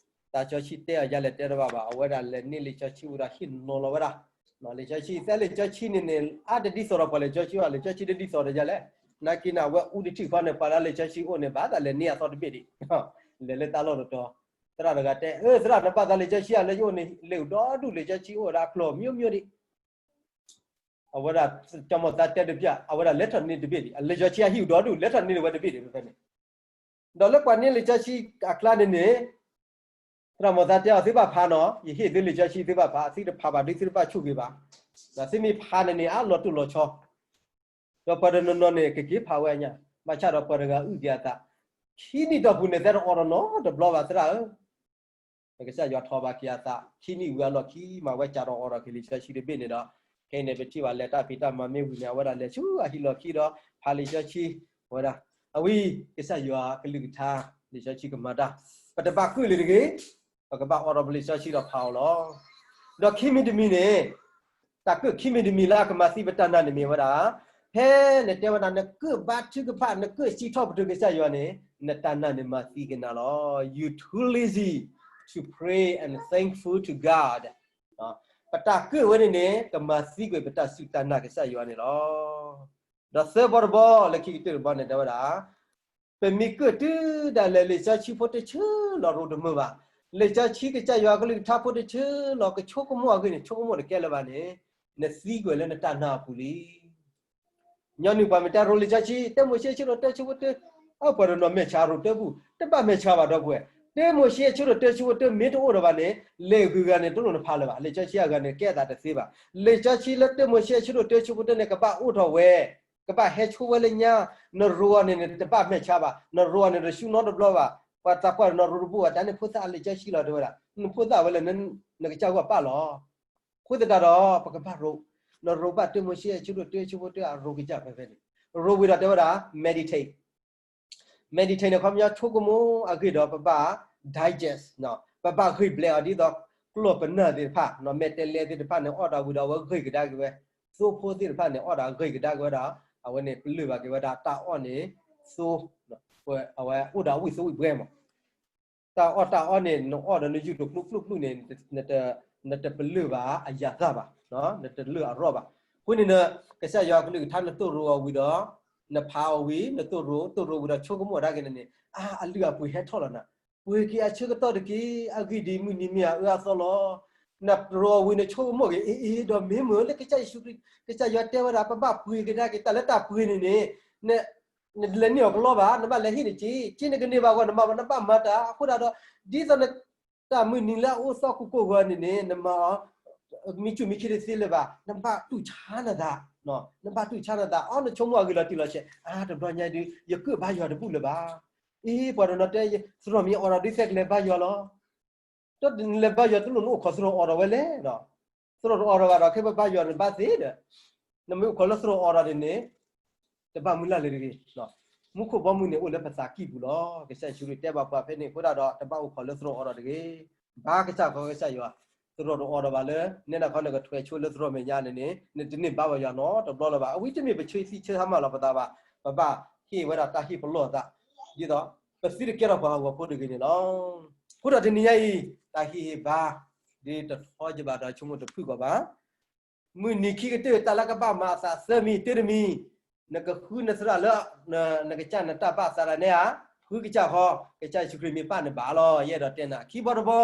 တၢ်စီဆှံတဲအီၤယၤလဲၣ်တဲတဘၣ်ဘၣ် အဝဲဒၣ်လဲၤန့ၢ်လံာ်စီဆှံဝံၤဒီးဟ့ၣ်နီၤလီၤဝဲဒၣ်, လံာ်စီဆှံ သဲလံာ်စီဆှံန့ၣ်န့ၣ် အါတဒ်သိးဒီးပှၤလံာ်စီဆှံဘၣ် လံာ်စီဆှံတဒ်သိးဒီးယၤလဲၣ်, နာ်က့န့ၣ် အဝဲအူတထံၣ်ဃီန့ၣ် ပှၤလၢလံာ်စီဆှံအိၣ်န့ၣ် ဘၣ်သးလဲၤန့ၢ်အသီတဘ့ၣ်ဒံး, လဲၤလၢတၢ်လီၢ်တတီၤ, သရၣ်တဂၤတဲ အၢ သရၣ်နဘၣ်သးလံာ်စီဆှံဧါ လၢယအိၣ်န့ၣ် လံာ်အိၣ်ဒီဒူၣ် လံာ်စီဆှံအိၣ်ဝဲဒၣ်အကျိာ် မျိုးမျိုးဒံး အဝဲဒၣ် စီၤမီၢ်သါတဲတဘျီ အဝဲဒၣ်လဲၤထီၣ်န့ၢ်တဘ့ၣ်ဒံး အလံာ်စီဆှံအဟံၣ်အိၣ်ဒီဒူၣ် လဲၤထီၣ်န့ၢ်ဝဲတဘ့ၣ်ဒံးဖဲန့ၣ်, ဒီးလၢပှၤန့ၢ်လံာ်စီဆှံအကျါန့ၣ်န့ၣ် သရၣ်မီၢ်သါတဲအီၤ သုဘၣ်ဖးနီၤ ယဟ့ၣ်သုလံာ်စီဆှံသုဘၣ်ဖး သုတဖးဘၣ်ဒုးသုတဘၣ်ဆိၣ်ဂ့ၤဘၣ်, ဒီးသုမ့ၢ်ဖးန့ၣ်န့ၣ် အလီၤတိၢ်လီၤဆီ ဒီးပှၤတနီၤနီၤန့ၣ် ကက့ၤဖးဝဲအညါ, ဘၣ်ဆၣ်ဒီးပှၤတဂၤအုၣ်က့ၤအသး, ခံနံၣ်တီၢ်ပူၤန့ၣ် သဲတအိးထီၣ်နီတဘျီဘၣ်သရၣ်ဧၢ, ကစၢ်ယွၤထီၣ်ဘၣ်က့ၤအသး ခံနံၣ်ဝံၤအလီၢ်ခံ မၤဝဲကၢ်ဒီးအိးထီၣ်က့ၤလံာ်စီဆှံတဘ့ၣ်န့ၣ်ဒီး, ခဲအံၤန့ၣ်ပထံၣ်ဘၣ်လဲၤတၢ်ဖံးတၢ်မၤမ့ၢ်ဝံၤန့ၣ် အဝဲဒၣ်လဲၤဆူအဟံၣ်လီၢ်ခံဒီး ဖးလံာ်စီဆှံ, ဝဲဒၣ်, အဝဲ ကစၢ်ယွၤကလုၢ်ကထါ လံာ်စီဆှံကမၤတၢ်, ပတဘၣ်ကုၣ်လၢၤတဂ့ၤ, ပကဘၣ်အိးထီၣ်ပလံာ်စီဆှံဒီးဖးအီၤလီၤ. ဒီးခံမံၤတမံၤန့ၣ် တၢ်ကုၣ်ခံမံၤတမံၤလၢအကမၤသံပတၢ်နာ်န့ၣ်မ့ၢ်ဝဲဒၣ်, ဖဲနတဲဝဲဒၣ် နကုၣ်ဘါထုကဖၣ် နကုၣ်စံးထီၣ်ပတြၢၤကစၢ်ယွၤန့ၣ် နတၢ်နာ်န့ၣ်မၤသံက့ၤနၤလီၤ. You too lazy to pray and thankful to God. ပတၢ်ကုၣ်ဝဲန့ၣ်န့ၣ် ကမၤသံကွံာ်ပတၢ်စူၢ်တၢ်နာ်ကစၢ်ယွၤန့ၣ်လီၤ. ဒီးသၢဘီတဘီ လၢခံကတၢၢ်တဘီန့ၣ် တဲဝဲဒၣ် ပမ့ၢ်ကုၣ်တုၤဒၣ်လဲာ် လံာ်စီဆှံဖိတဆၢလီၤရိတမုာ်ဘၣ်. လံာ်စီဆှံကစၢ်ယွၤကလုၢ်ကထါဖိတဆၢလီၤ ကဆိကမိၣ်အဂ့ၢ်န့ၣ် ဆိကမိၣ်တကဲလၢၤဘၣ်န့ၣ်, နသံကွံာ်လၢနတၢ်နာ်အပူၤလံ. ညီနုၢ်ပှၤမ့ၢ်တဲရိၤလံာ်စီဆှံ တၢမိၤၡ့ဆၢဒိၣ်တၢဆၢဖိတၢ, အပှၤတနီၤမဲာ်ဆှးရိၤတၢပူၤ တဘၣ်မဲာ်ဆှးဘၣ်ဒီပုၢ်ဝဲၢ်, တၢမိၤၡ့ဆၢဒိၣ်တၢဆၢဖိတၢမ့ၢ်တအိၣ်ဒီးဘၣ်န့ၣ် လံာ်ဂုၤဂၤန့ၣ် တလိၣ်နဖးလၢၤဘၣ်. လံာ်စီဆှံအဂၤန့ၣ် ကဲအသးတသ့ဘၣ်. လံာ်စီဆှံလၢတၢမိၤၡ့ဆၢဒိၣ်တၢဆၢဖိတၢန့ၣ် ကဘၣ်အိၣ်ထီၣ်ဝဲ ကဘၣ်ဟဲဆိဝဲလၢညါ, နရိၤအီၤန့ၣ် နတဘၣ်မဲာ်ဆှးဘၣ်, နရိၤအီၤန့ၣ် တဆူနီတဘျီဘၣ်. ပှၤသးပှၢ်တနီၤရိၤတဘိဘၣ် တၢ်န့ၣ်ဖိသၣ်အလံာ်စီဆှံလီၤ တဲဝဲဒၣ်, နဖိသၣ်ဝဲလၢ နကစၢ်ဂီၢ်ပာ်လီၤ. အဃိသတးဒီး ပကဘၣ်ရိၤ, နရိၤဘၣ်တၢမိၤၡ့အဆၢဒိၣ်တၢဆၢဖိတၢအရိၤကစၢ်ဖဲဖဲန့ၣ်, ရိၤဝံၤဒီးတဲဝဲဒၣ် meditate, meditate န့ၣ် ခီပညီဆိကမိၣ်အဂ့ၢ်ဒီး ပဘၣ် digest ပဘၣ်ဂံၢ်ဘျဲးအီၤဒ်သိး ကျီၢ်ပနၢ်သ့ၣ်တဖၣ် မဲာ်တဲးလဲးသ့ၣ်တဖၣ်န့ၣ် အီၣ်တၢ်ဝံၤဒီးအဝဲဂံၢ်ကဒါက့ၤဝဲ, သိဖိသ့ၣ်တဖၣ်န့ၣ် အီၣ်ဒီးအဂံၢ်ကဒါက့ၤဝဲဒၣ်, အဝဲန့ၣ်ပလၢၢ်ဘၣ်က့ၤဝဲဒၣ်တၢ်အီၣ်န့ၣ်, သိ, အဝဲအိၣ်ဒီးအဝံၣ်သိဝံၣ်ပှဲၤမး တၢ်အီၣ်တၢ်အီန့ၣ် နအီၣ်ဒီးနယူၢ်တကျိၣ်ကျိၣ်ကျိၣ်န့ၣ်, နတပလၢၢ်ဘၣ်အယၤသၣ်ဘၣ်, နတလၢၢ်အရီၣ်ဘၣ်. အဃိန့ၣ် ကစၢ်ယွၤကလုၢ်ကထါနသိၣ်ရိၤအီၤဝံၤဒီး, နဖးအီၤဝံၤ နသိၣ်ရိၤ သိၣ်ရိၤဝံၤဒီးဆိကမိၣ်ဒၣ်က့ၤန့ၣ်န့ၣ်, အါ အလုၢ်အပှ့ၤဟဲထီၣ်လီၤနၤ, ပှ့ၤက့ၤအဆၢကတီၢ်တက့ၢ်, အဂ့ၢ်ဒ်အံၤ မုၢ်နံၤမ့ၢ်အအၢအသီလီၤ. နရိၤအီၤဝံၤ နဆိကမိၣ်က့ၤ အ့ အ့ ဒီးမ့ၢ်မုၢ်လၢကစၢ်ယ့ၣ်ၡူးခရံာ် ကစၢ်ယွၤတဲဝဲဒၣ် ပဘၣ်ပှ့ၤကဒါက့ၤ တၢ်လၢတၢ်ပှ့ၤန့ၣ်န့ၣ်, နလဲၤန့ၢ်အီၤကလီဘၣ်, နဘၣ်လဲၤဟ့ၣ်နစ့, စ့နကန့ၢ်ဘၣ်အဂီၢ် နမၤဘၣ် နဘၣ်မၤတၢ်, အဃိသတးဒီး ဒ်သိးန တၢ်မုၢ်နံၤလၢအအိၣ်သီကိၢ်ကိၢ်ဂီၤန့ၣ်န့ၣ် နမၤအီၤ မံဆူၣ်မံဆ့တသ့လၢၤဘၣ်, နဘၣ်တူၢ်ဆါနသး, နဘၣ်တူၢ်ဆါနသး, အီ နဆိကမိၣ်အဂ့ၢ်လီၤတံၢ်လီၤဆဲး, အါ တဘျီညါဒုး ယကုၢ်ဘါယွၤတဘူၣ်လၢၤဘၣ်. အ့ ပှၤတနီၤတဲ သရိာ်မ့ၢ်အိးထီၣ်ဒုး သဲကလဲၤဘါယွၤလီၤ. ဒီးနလဲၤဘါယွၤတလိၣ် နအိၣ်ခိးသရိာ်အိးထီၣ်ဝဲလဲၣ်. သရိာ်တအိးထီၣ်ဘၣ်ဒီး ခဲပဘါယွၤန့ၣ်ဘၣ်သ့ဒီး နမ့ၢ်အိၣ်ခိးလၢသရိာ်အိးထီၣ်န့ၣ်န့ၣ် တဘၣ်မုၢ်လၢ်လၢၤတဂ့ၤ. မူခိၣ်ဘီမုၢ်န့ၣ်အိၣ်လၢပသးကံၢ်ပူၤလီၤ. ကစၢ်ယ့ၣ်ၡူးခရံာ်တဲဘၣ်ပှၤဖဲန့ၣ်အဃိသတးဒီး တဘၣ်အိၣ်ခိးလၢသရိာ်အိးထီၣ်တဂ့ၤ. ဘါကစၢ်ခီကစၢ်ယွၤ, သရိာ်တအိးထီၣ်ဘၣ်လၢ နဲဒၣ်ခီနကထွဲဆိလၢသရိာ်မဲာ်ညါန့ၣ်န့ၣ် နတန့ၢ်ဘါဝဲယွၤနီတဘျီလၢၤဘၣ်. အဝဲတမ့ၢ်ပဆၢသံဆၢဟါမၢ်လီၤပသးဘၣ်. ပဘၣ်ဟ့ၣ်ဝဲဒၣ်တၢ်ဟ့ၣ်ပလီၢ်အသး ဒ်သိး ပသုတကဲထီၣ်ပှၤဟးဂီၤဖိတဂ့ၤန့ၣ်လီၤ. အဃိဒီးတနံၤညါအံၤ တၢ်ဟ့ၣ်ဟ့ၣ်ဘါ ဒ်တထီကဘၣ်ဒီးဆိကမိၣ်တဖုၣ်ကီးဘၣ် မုၢ်နံၤခံကတၢၢ် တၢ်လၢကဘၣ်မၤအသးသၢမံၤ, တၢတမံၤ, နကဃုနသရၣ်လၢ နကစၢ်နတၢ်ဘၣ်သးဒၣ်နဲဧါ, ဃုကစၢ်ဃီ, ကစၢ်ယ့ၣ်ၡူးခရံာ်မ့ၢ်ပၢ်နဘၣ်လီၤ. ယအဲၣ်ဒိးတဲနၤ ခံဘီတဘီ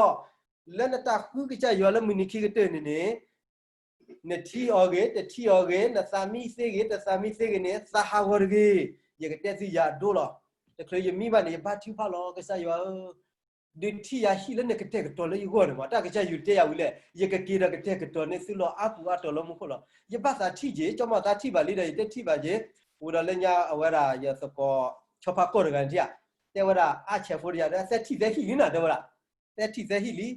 လၢနတၢ်ဃုကစၢ်ယွၤလၢမုၢ်နံၤခံကတၢၢ်န့ၣ်န့ၣ် နထံၣ်အီၤဂ့ၤ တထံၣ်အီၤဂ့ၤ နသးမံသ့ဂ့ၤ တသးမံသ့ဂ့ၤန့ၣ် သးဟးဂီၤတဂ့ၤ. ယကတဲသုယၤအဒိလီၤ. တချုးယမံဘၣ်န့ၣ် ယဘါထုကဖၣ်လီၤ ကစၢ်ယွၤဧၢ ဒုးထံၣ်ယၤဟံၣ်လၢနကတဲာ်ကတီၤလၢယဂီၢ်န့ၣ်မး တၢ်ကစၢ်ယွၤတဲယၤဝံၤလဲၣ် ယကက့ၤဒီးကတဲာ်ကတီၤန့ၢ်သုလီၤအါပူၤအါတီၤလၢမူခိၣ်လီၤ. ယဘၣ်သးထံၣ်က့ၤ ကၠီမီၤသးထံၣ်ဘၣ်လံဒီး ယတဲထံၣ်ဘၣ်က့ၤ ဝံၤဒီးလၢညါအဝဲဒၣ်ယသကိး ဆီဖါကီၢ်တဂၤန့ၣ်ထံၣ်ဧါ တဲဝဲဒၣ်အါဆဲးဖိတယၤဒီး သဲထံၣ်သဲဟံၣ်လံနၤ တဲဝဲဒၣ် သဲထံၣ်သဲဟံၣ်လံ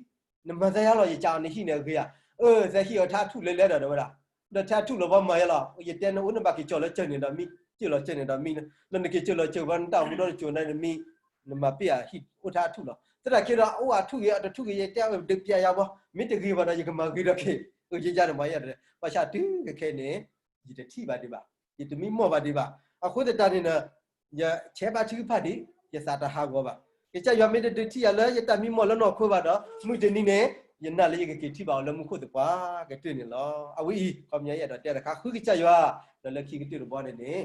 နမၤသးယါလီၤ ယကးအီၤနဟံၣ်န့ၣ်အဂ့ၤဧါ အၢ သဲဟံၣ်အထါထူၣ်လဲၤလဲၤဒီး တဲဝဲဒၣ် ဒီးထါထူၣ်လီၤဘီမၤယါလီၤ ယတဲနအိၣ်နဘၣ်က့ၤကၠီၤလၢကၢၢ်န့ၣ်ဒီးမံ ကၢၢ်လီၤကၢၢ်န့ၣ်ဒီးမံ ဒီးနက့ၤကၢၢ်လီၤကၢၢ်ဘီနတၢ်အိၣ်မူဒီးနကၠိၤနမံ နမၤပ့ၢ်အဟံၣ်အိၣ်ထါထူၣ်လီၤ သနာ်က့ဒီး အိၣ်အထူၣ်ဂ့ၤ အတထူၣ်ဂ့ၤ ယတဲအဒုးပျဲယါဘီ မ့ၢ်တဂ့ၤဘၣ်ဒီး ယကမၤဂ့ၤဒီးက့ၤ အၢ ယယါန့ၣ်မၤယါဒီး ဘၣ်ဆၣ်တုၤခဲခဲအံၤန့ၣ် ယတထံၣ်ဘၣ်ဒံးဘၣ် ယတမံမီၢ်ဘၣ်ဒံးဘၣ် အဃိသတးန့ၣ်ဒီး ယဆဲးဘါထုကဖၣ်ဒံး ယသးတဟးဂီၤဘၣ် ကစၢ်ယွၤမ့ၢ်တဒုးထံၣ်ယၤလၢယတၢ်မံမီၢ်လၢနီၢ်ခိဘၣ်ဒီး မုၢ်တနံၤန့ၣ် ယနာ်လၢယကက့ၤထံၣ်ဘၣ်အီၤလၢမူခိၣ်သပှၢ်ကတၢၢ်န့ၣ်လီၤ. အဝဲအံၤ ခီပညီယအဲၣ်ဒိးတဲတခါ ဃုကစၢ်ယွၤ ဒီးလၢခံကတၢၢ်တဘီန့ၣ်န့ၣ်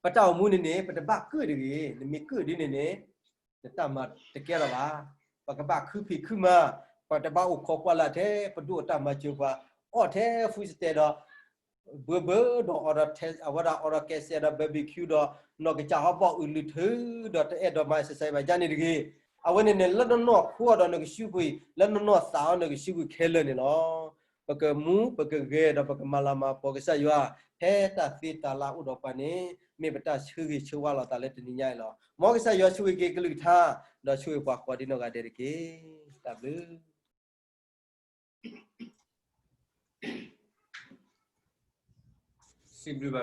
ပတၢ်အိၣ်မူန့ၣ်န့ၣ် ပတဘၣ်ကၢၣ်တဂ့ၤ နမ့ၢ်ကၢၣ်ဒ်န့ၣ်န့ၣ် နတၢ်မၤတကဲလၢၤဘၣ်. ပကဘၣ်ခုဖံးခုမၤ ပတဘၣ်အိၣ်ခိးကွၢ်လၢ်ထဲ ပဒိၣ်အတၢ်မၤစၢၤပှၤ အီၣ်ထဲ food stamp ဒီး ဘၢဘၢဒီး အဝဲဒၣ် order ကဲစဲးဒီး barbecue ဒီး နီၢ်ကစၢ်ဟီၣ်ဘီၣ်အုးလုၢ်ထုဒီး တအဲၣ်ဒိးမၤ exercise ဘၣ်ယါန့ၣ်တဂ့ၤ. အဝဲန့ၣ်န့ၣ်လၢနနီၢ်ခိအီၤဒီးနကစုပူၤအံၤ လၢနနီၢ်သးအီၤနကစုပူၤခဲလၢာ်န့ၣ်လီၤ. ပကမူ ပကဂဲၤဒီးပကမၤလၤမၤကပီၤကစၢ်ယွၤ ဖဲတၢ်သ့တၢ်လၢအိၣ်ဒီးပှၤန့ၣ် မ့ၢ်ပတၢ်ဆၢဂ့ၤဆၢဝါလိာ်သးလၢတနံၤညါအံၤလီၤ. မ်ကစၢ်ယွၤဆိၣ်ဂ့ၤက့ၤကလုၢ်ကထါ ဒီးဆိၣ်ဂ့ၤပှၤကိးဒံနီၢ်ဂၤဒဲးတက့ၢ်. တၢ်ဘျုး